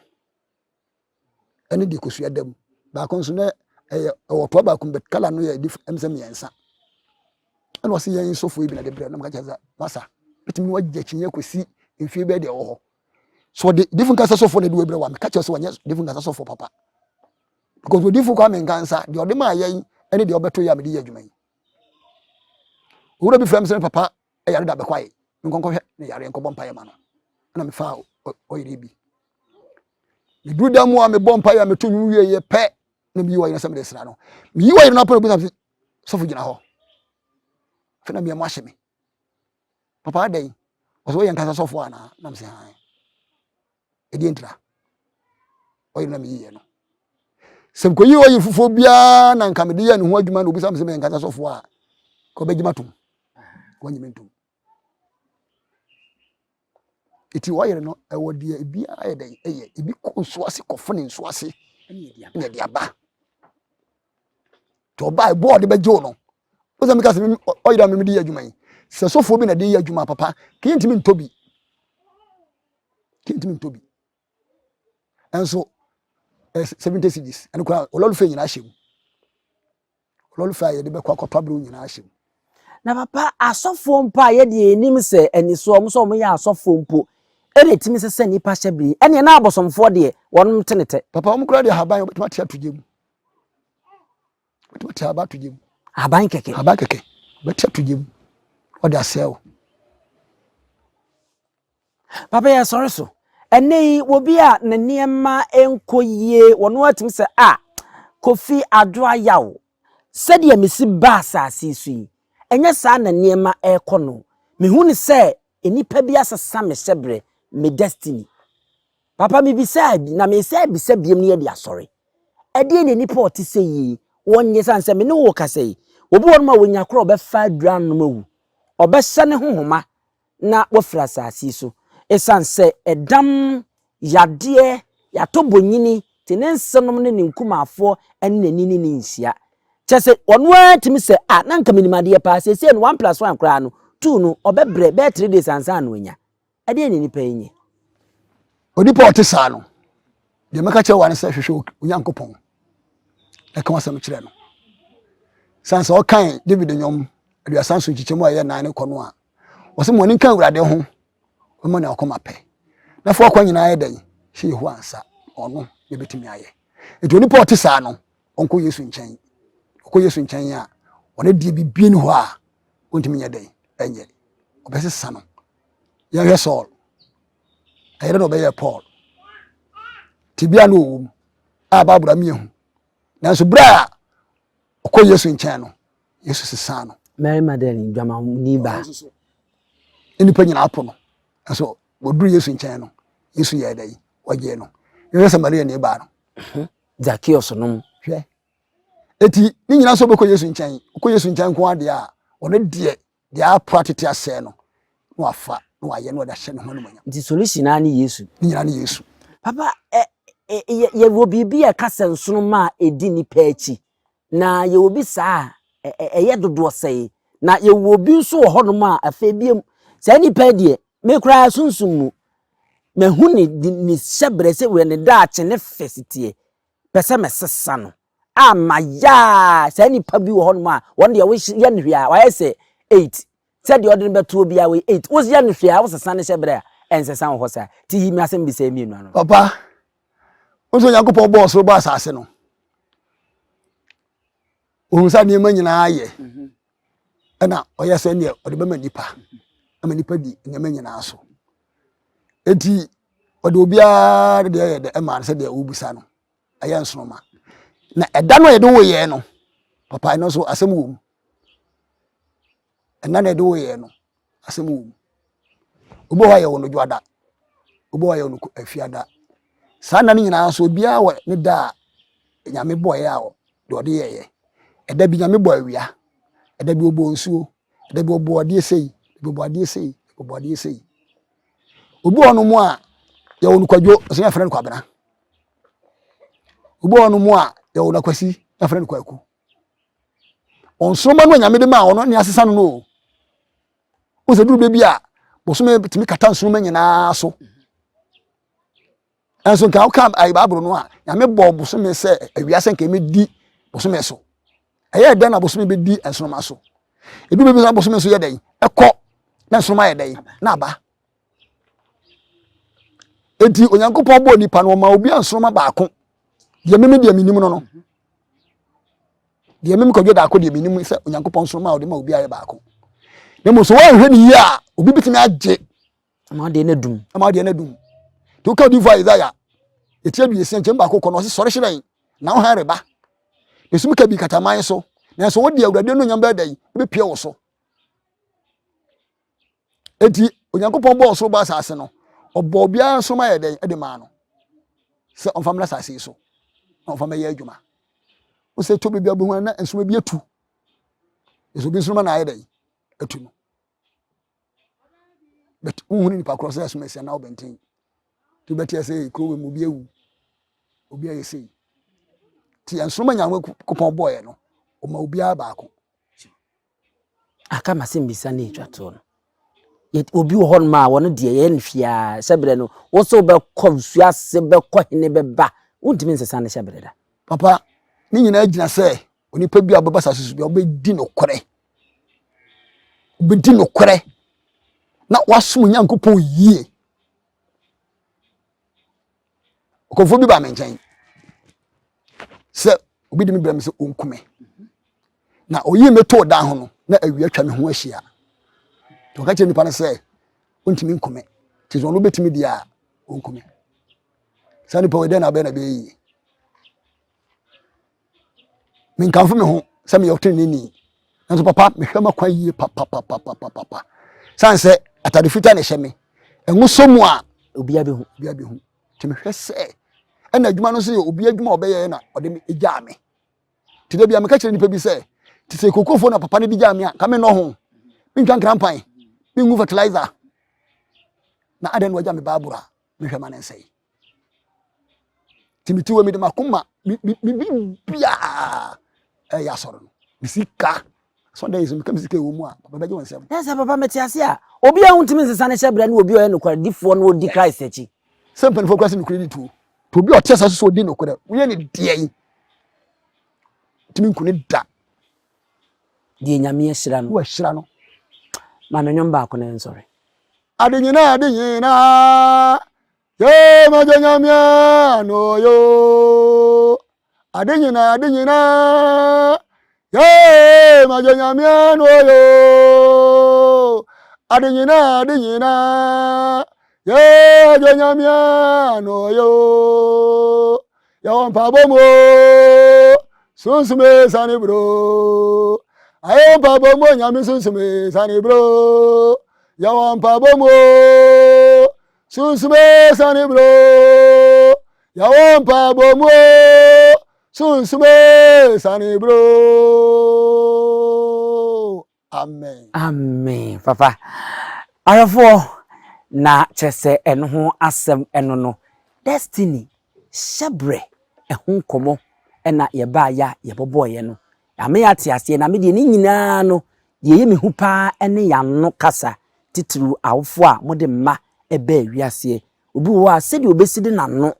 ɛne deɛ kosua da mu baako nso na ɛyɛ ɛwɔ toa baako but kala no yɛ dif ɛm sɛ mmiɛnsa ɛna ɔsɛ yɛn sɔfo yi bi na de brɛ na meka kyerɛ sɛ masa bɛtumi ne wagye akyinnye akɔsi mfie bɛɛ deɛ ɛwɔ hɔ so ɔde difo nkasa sɔfo na de wɔbrɛ wa meka kyerɛ sɛ wɔnyɛ difo nkasa sɔfo papa because odifo kwa me nkansa deɛ ɔde maa yɛn ɛne deɛ ɔbɛto yɛ a mede yɛ adwuma yi owura bi frɛ me sɛ papa ɛyare da bɛkɔ ayɛ nkɔnkɔhwɛ ne yare nkɔbɔ mpaeɛ ma no ɛna mefaa ɔyere bi meduru da mu a mebɔ mpaeɛ a meto nwom wieɛ pɛ na meyi ɔyere sɛ mede sra no meyi ɔyere no apɛ na obisa sɛ sɔfo gyina hɔ afei na mmeamu ahye me papa adɛn ɔsɛ woyɛ nkasa sɔfo anaa nam sɛ han ɛdeɛ ntira ɔyere na meyiiɛ no sɛ mekɔyi ɔyere fufuo biara na nka mede yɛ ne ho adwuma na obisa me sɛ meyɛ nkasa sɔfo a ka ɔbɛgye matom wɔnye me ntom Eti ɔyere no ɛwɔ deɛ ebiara yɛ dɛn ɛyɛ ebi kɔ nsuo ase kɔfo ne nsuo ase na ɛde aba nti ɔbaa ɛbɔ ɔde bɛgye wo no wosɛ meka sɛ ɔyere a mede yɛ adwuma yi sɛ sɔfoɔ bi na de yɛ adwuma papa kii ntumi ntɔ bi kii ntumi ntɔ bi. Ɛnso 70 cedis ɛno koraa ɔlɔre fɛ nyinaa hyɛ mu. Ɔlɔre fɛ a yɛde bɛkɔ akɔtɔ aberew nyinaa hyɛ mu. Na papa asɔfoɔ mpo a yɛdeɛ yɛnim sɛ anisoɔ wɔn sɛ wɔn yɛ asɔfoɔ mpo ɛna ɛtumi sesa nnipa hyɛ bere yi ɛneɛ na abosomfoɔ deɛ wɔnom te ne tɛ. Papa wɔn koraa deɛ ahaban wɔbɛtumi ate ato gya mu. Wɔbɛtumi ate ahaban ato gya mu. Ahaban kɛkɛ. Ahaban kɛkɛ wɔbɛte ato gya mu wɔde asɛe wo. Papa yɛ sɔre so. Ɛnɛ yi obi a ne nneɛma nkɔ yie wɔn atumi sɛ a Kofi Adwo Ayaw sɛdeɛ mesi ba asase yi so yi ɛnyɛ saa na nneɛma ɛrekɔ no. Mehu ne sɛ nnipa bi asesa me hyɛbrɛ, me destiny. Papa mebisaa bi na mesan bisa biom ne yɛde asɔre. Ɛdeɛn na nnipa a ɔte sɛ yi wɔnyɛ sane sɛ me ne wo kasa yi obi wɔ nom a wɔnya korɔ ɔbɛfa aduru anom awu ɔbɛhyɛ ne ho homa na wafiri asase yi so ɛsiane sɛ ɛdam yadeɛ yɛatɔ bonyini te ne nsenom ne ne nkumaafoɔ ne n'ani ne ne nhyia kyɛ sɛ ɔno ara tumi sɛ a na nka menim adeɛ paa seesei no 1 plus 1 koraa no 2 no ɔbɛbrɛ bɛyɛ 3 days ansa na wanya Ɛdeɛn na nnipa yi nyɛ? Onipa a ɔte saa no, deɛ mɛka kyerɛ wa ne sɛ hwehwɛ Onyankopɔn na ka w'asɛm kyerɛ no. Sane sɛ ɔkan David nnwom 37 nkyekyɛmu a ɛyɛ nan ne kɔ no a, ɔsɛ mo ani nka Awurade ho, ɔma nea ɔkoma pɛ. Na fa w'akwan nyinaa yɛ dɛn? Hyɛ Yehowa nsa, ɔno na ebetumi ayɛ. Nti onipa a ɔte saa no, ɔnkɔ Yesu nkyɛn. Ɔkɔ Yesu nkyɛn a, ɔno deɛ biribi ni hɔ a ɔntumi nyɛ dɛn? Ɛnyɛ. Ɔbɛsesa no. Yɛnhwɛ Saul. Ɛyɛ dɛ na ɔbɛyɛɛ Paul. Tebea na ɔwɔ mu a Bible ama yɛahu. Nanso berɛ a ɔkɔ Yesu nkyɛn no, Yesu sesaa no. Mary Magdalene dwamani baa. Nnipa nyinaa po no. Nanso wɔduru Yesu nkyɛn no, Yesu yɛɛ dɛ wɔgyee no. Yɛhwɛ Samariani baa no. Mhm. Zacchaeus nom. Hwɛ. Eti ne nyinaa nso wobɛkɔ Yesu nkyɛn. Wokɔ Yesu nkyɛn nko adeɛ a, ɔno deɛ deɛ apra tete asɛe no na wafa na wayɛ na ɔde ahyɛ ne ho animuonyam. Nti solution ara ne Yesu. Ne nyinaa ne Yesu. Papa, ɛ, ɛ, yɛ, yɛwɔ biribi a ɛka sɛ nsoromma a ɛdi nnipa akyi. Na yɛwɔ bi saa a, ɛ, ɛyɛ dodoɔ sɛe. Na yɛwɔ obi nso wɔ hɔnom a afei biom, saa nnipa yi deɛ, me koraa sunsum mu, mahu ne, ne hyɛberɛ sɛ wei ne daakye ne fɛ si teɛ. Pɛ sɛ mesesa no. A mayɛ a, saa nnipa bi wɔ hɔnom a, wɔn deɛ woyɛ no hwee a, wɔayɛ sɛ eight. Sɛ deɛ ɔde no bɛto obiara wɔ eight. Woyɛ no hwee a, wosesa ne hyɛberɛ a, ɛnsesa wɔ hɔ saa. Ti yi me asɛm bisa yi mmienu ano. Papa, wo nso Onyankopɔn bɔɔ soro bɔɔ asase no, ohun sɛ nneɛma nyinaa yɛ, mhm. ɛna ɔyɛ sɛ neɛ ɔde bɛma nipa, ama nipa di nneɛma nyinaa so. Eti ɔde obiara deɛ yɛ dɛ ɛma no sɛ deɛ wobisa no ɛyɛ nsoroma. Na ɛda no a yɛde wo yɛ no, papa ɛno nso asɛm wɔ mu. Ɛna na yɛde wo yɛ no, asɛm wɔ mu. Obi wɔ hɔ a yɛwɔ no dwoada, obi wɔ hɔ a yɛwɔ no afiada. Saa nna no nyinaa nso obiara wɔ ne da a Nyame bɔeɛ a deɛ ɔde yɛeɛ. Ɛda bi Nyame bɔ awia, ɛda bi ɔbɔ nsuo, ɛda bi ɔbɔ adeɛ sei, ɛda bi ɔbɔ adeɛ sei, ɔbɔ adeɛ sei. Obi wɔ hɔnom a yɛwɔ no kwadwo, ɔsɛ yɛfrɛ no kwabena. Obi wɔ hɔnom a yɛwɔ no akwasi, yɛfrɛ no kwaku. Nsoromma no a Nyame de maa ɔno ne asesa no no o. Wo sɛ duru baabi a bosome tumi kata nsoromma nyinaa so. Ɛnso nka woka ayi Bible no a Nyame bɔɔ bosome sɛ awia sɛ nka ɛmɛdi bosome so. Ɛyɛ dɛn na bosome bɛdi nsoromma so? Edu baabi sɛ bosome nso yɛ dɛn? Ɛkɔ na nsoromma yɛ dɛn? Na aba. Enti Onyankopɔn bɔɔ nipa no ɔma obi nsoromma baako. Deɛ meme deɛ menim no no. Deɛ meme kɔdwe daako deɛ menim sɛ Onyankopɔn nsoromma a ɔde ma obi ayɛ baako. Na mmom sɛ wɔanhwɛ ne yie a obi bɛtumi agye. Ama adeɛ no adum. Ama adeɛ no adum. Nti woka odiyifoɔ Isaiah ɛti 60 nkyɛn baako kɔ no ɔse sɔre hyerɛn na wo hann reba. Esum kabii kataman so nanso wode Awurade anuonyam bɛyɛ dɛn? Ɛbɛpue wo so. Enti Onyankopɔn bɔɔ ɔsoro bɔɔ asase no, ɔbɔɔ obiara nsoromma yɛ dɛn de maa no sɛ ɔmfa mmra asase yi so na ɔmfa mmɛyɛ adwuma. Wo sɛ ɛtɔ baabi a wobɛhu na nsoromma bi atu. Nso obi nsoromma na ayɛ dɛn atu no. But wohunu nipa korɔ sɛ ɛsom asia na wobɛnten. Nti wobɛte sɛ kuro wɔ mu obi awu, obi ayɛ sei. Nti nsoromma Nyankopɔn bɔɔyɛ no, ɔma obiara baako. Aka m'asɛmmisa no a ɛtwa toɔ no. Obi wɔ hɔnom a wɔn deɛ yɛyɛ no hwee hyɛbrɛ no, wo nso wobɛkɔ nsuo ase bɛkɔ hene bɛba, wontumi nsesa ne hyɛbrɛ da. Papa, ne nyinaa gyina sɛ onipa bi a ɔbɛba asase so bi a ɔbɛdi nokorɛ, ɔbɛdi nokorɛ na wasom Onyankopɔn yie. Ɔkɔmfoɔ bi baa me nkyɛn sɛ obi de me brɛ me sɛ ɔnku me na ɔyii me too dan ho no na awia atwa me ho ahyia nti ɔka kyerɛ nipa no sɛ ɔntumi nku me nti sɛ ɔno bɛtumi deɛ a ɔnku me saa nipa wei dɛn na abɛyɛ na ɛbɛyɛ yie Menkamfo me ho sɛ meyɛ ɔtreneeni, nanso papa, mehwɛ m'akwan yie papapapapapa. San sɛ atade fitaa na ɛhyɛ me, ɛnwo sɔ mu a obiara bɛhu. Obiara bɛhu. Nti mehwɛ sɛ ɛna adwuma no nso yɛ obi adwuma a ɔbɛyɛ na ɔde me gyaa me. Nti da bia meka kyerɛ nipa bi sɛ, te sɛ kokofoɔ na papa no de gyaa me a, ka mennɔ ho. Mentwa nkrampan, mengu fertilizer. Na adɛn na wagya me baabura a mehwɛ ma ne nsɛe. Nti mete hɔ mede m'akoma biribiara ɛyɛ asɔre no me sika asɔre dɛ meka me sika ɛwɔ mu a papa bɛgye wo nsɛm. Na sɛ papa mete ase a obi a wontumi nsesa ne hyɛbrɛ ne obi a ɔyɛ nokwaredifoɔ na ɔdi Christ akyi. Sɛ mpanimfoɔ kora sɛ nokorɛ di tuo nti obi a ɔte asase so ɔdi nokorɛ woyɛ ne deɛn ntumi nku ne da. Deɛ Nyame ahyira no. Wahyira no. Ma me nwom baako na ɛnsɔre. Ade nyinaa ade nyinaa Ye ma je nyame no yo. Ade nyina ade nyina. Ye ma je nyame no yo. Ade nyina ade nyina. Ye je nyame no yo. Ya won pa bo mo. Sunsume sani bro. Ayo pa bo mo nyame sunsume sani bro. Ya won pa bo mo. Sunsume sani bro, yɛwɔ mpaebɔ mu o. Sunsume sani bro. Amen. Amen papa. Ahwɛfoɔ na kyerɛ sɛ ɛno ho asɛm ɛno no destiny hyɛbrɛ ɛho nkɔmɔ ɛna yɛbaayɛ a yɛbɔbɔɔyɛ no Ame ate aseɛ na me deɛ ne nyinaa no deɛ ɛyɛ me hu paa ɛne y'ano kasa titiriw awofoɔ a mode mma ɛbaa wiaseɛ. Obi wɔ hɔ a sɛdeɛ ɔbɛsi de n'ano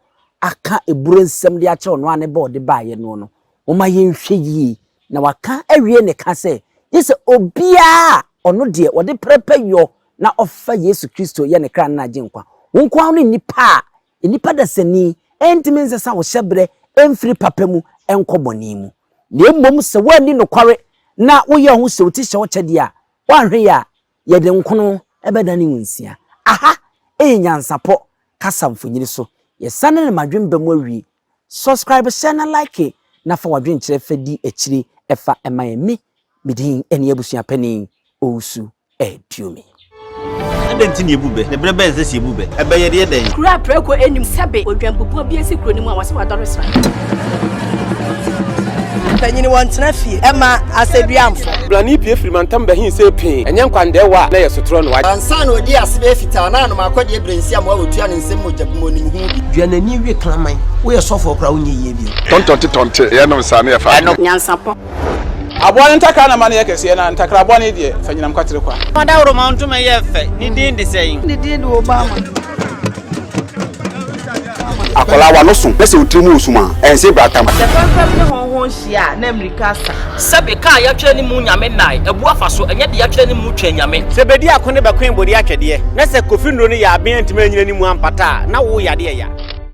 aka aburo nsɛm de akyerɛ ɔno ara ne ba a ɔde baeɛ noɔ no, momma yɛnhwɛ yie na waka awie ne ka sɛ gye sɛ obiara a ɔno deɛ ɔde prɛpɛ yɔ na ɔfa Yesu Kristo yɛ ne kra ne n'agyenkwa. Wo nko ara ne nipa a nnipa dasani ɛntumi nsesa wo hyɛberɛ mfiri papa mu nkɔ bɔne mu. Na mmom sɛ woanni nokware na woyɛ wo ho sɛ wo ti hyɛ wo kyɛ deɛ a, woanhwɛ yie a, yɛde nkono bɛdane wo nsia. Aha yɛ Nyansapɔ kasa mfonini so. Yɛsane no madwen ba mu awie. Subscribe, share na like na fa w'adwenkyerɛ fa di akyire fa ma yɛn. Me, me din ne Abusua Panin Owusu Aduomi. Adɛn nti na yebu bɛ? Na bere bɛn na ɛsɛ sɛ yebu bɛ? Ɛbɛ yɛ dɛn? Kuro a prako nnim sɛbe odwanbubuo bi asi kuro no mu a wɔse wadɔre sra. Mpanyin wɔntena fie ɛma asɛduamfo. Blani pue firi mantam bɛhee sei pee, ɛnyɛ nkwandɛɛwa a na ɛyɛ sotorɔ na wagye. Ansa na ɔdii ase bɛyɛ fitaa na anom akɔdeɛ berɛ nsi amoa wɔtua ne nsam mogya bi mu ɔnim ho bi. Dua n'ani we kraman. Woyɛ sɔfoɔ koraa wonyɛ yie bio. Tɔntɔnte tɔnte yɛnom saa ne yɛfa adwene. Nyansapɔ. Aboa no ntakra na ma no yɛ kɛseɛ, na ntakra bɔne deɛ, fa nyinam kwatere kwa. Ɔdawuroma ntoma yɛ fɛ, ne din de sɛn? Ne din de Obama. Akwadaa w'ano so na sɛ wo tiri mu wɔ sum a, ɛnse bratam. Sɛ fɛmfɛm ne hɔnhɔn hyia a, na mmirika asa. Sɛbe ka a yɛatwerɛ ne mu Nyame nnae, abu afa so, ɛnyɛ deɛ yɛatwerɛ ne mu Twɛn Nyame. Sɛ bedi ako ne bɛkoe bode atwɛdeɛ, na sɛ Kofi nnuro no yɛ aben antumi anyina ne mu ampata a, na wo yadeɛ ya.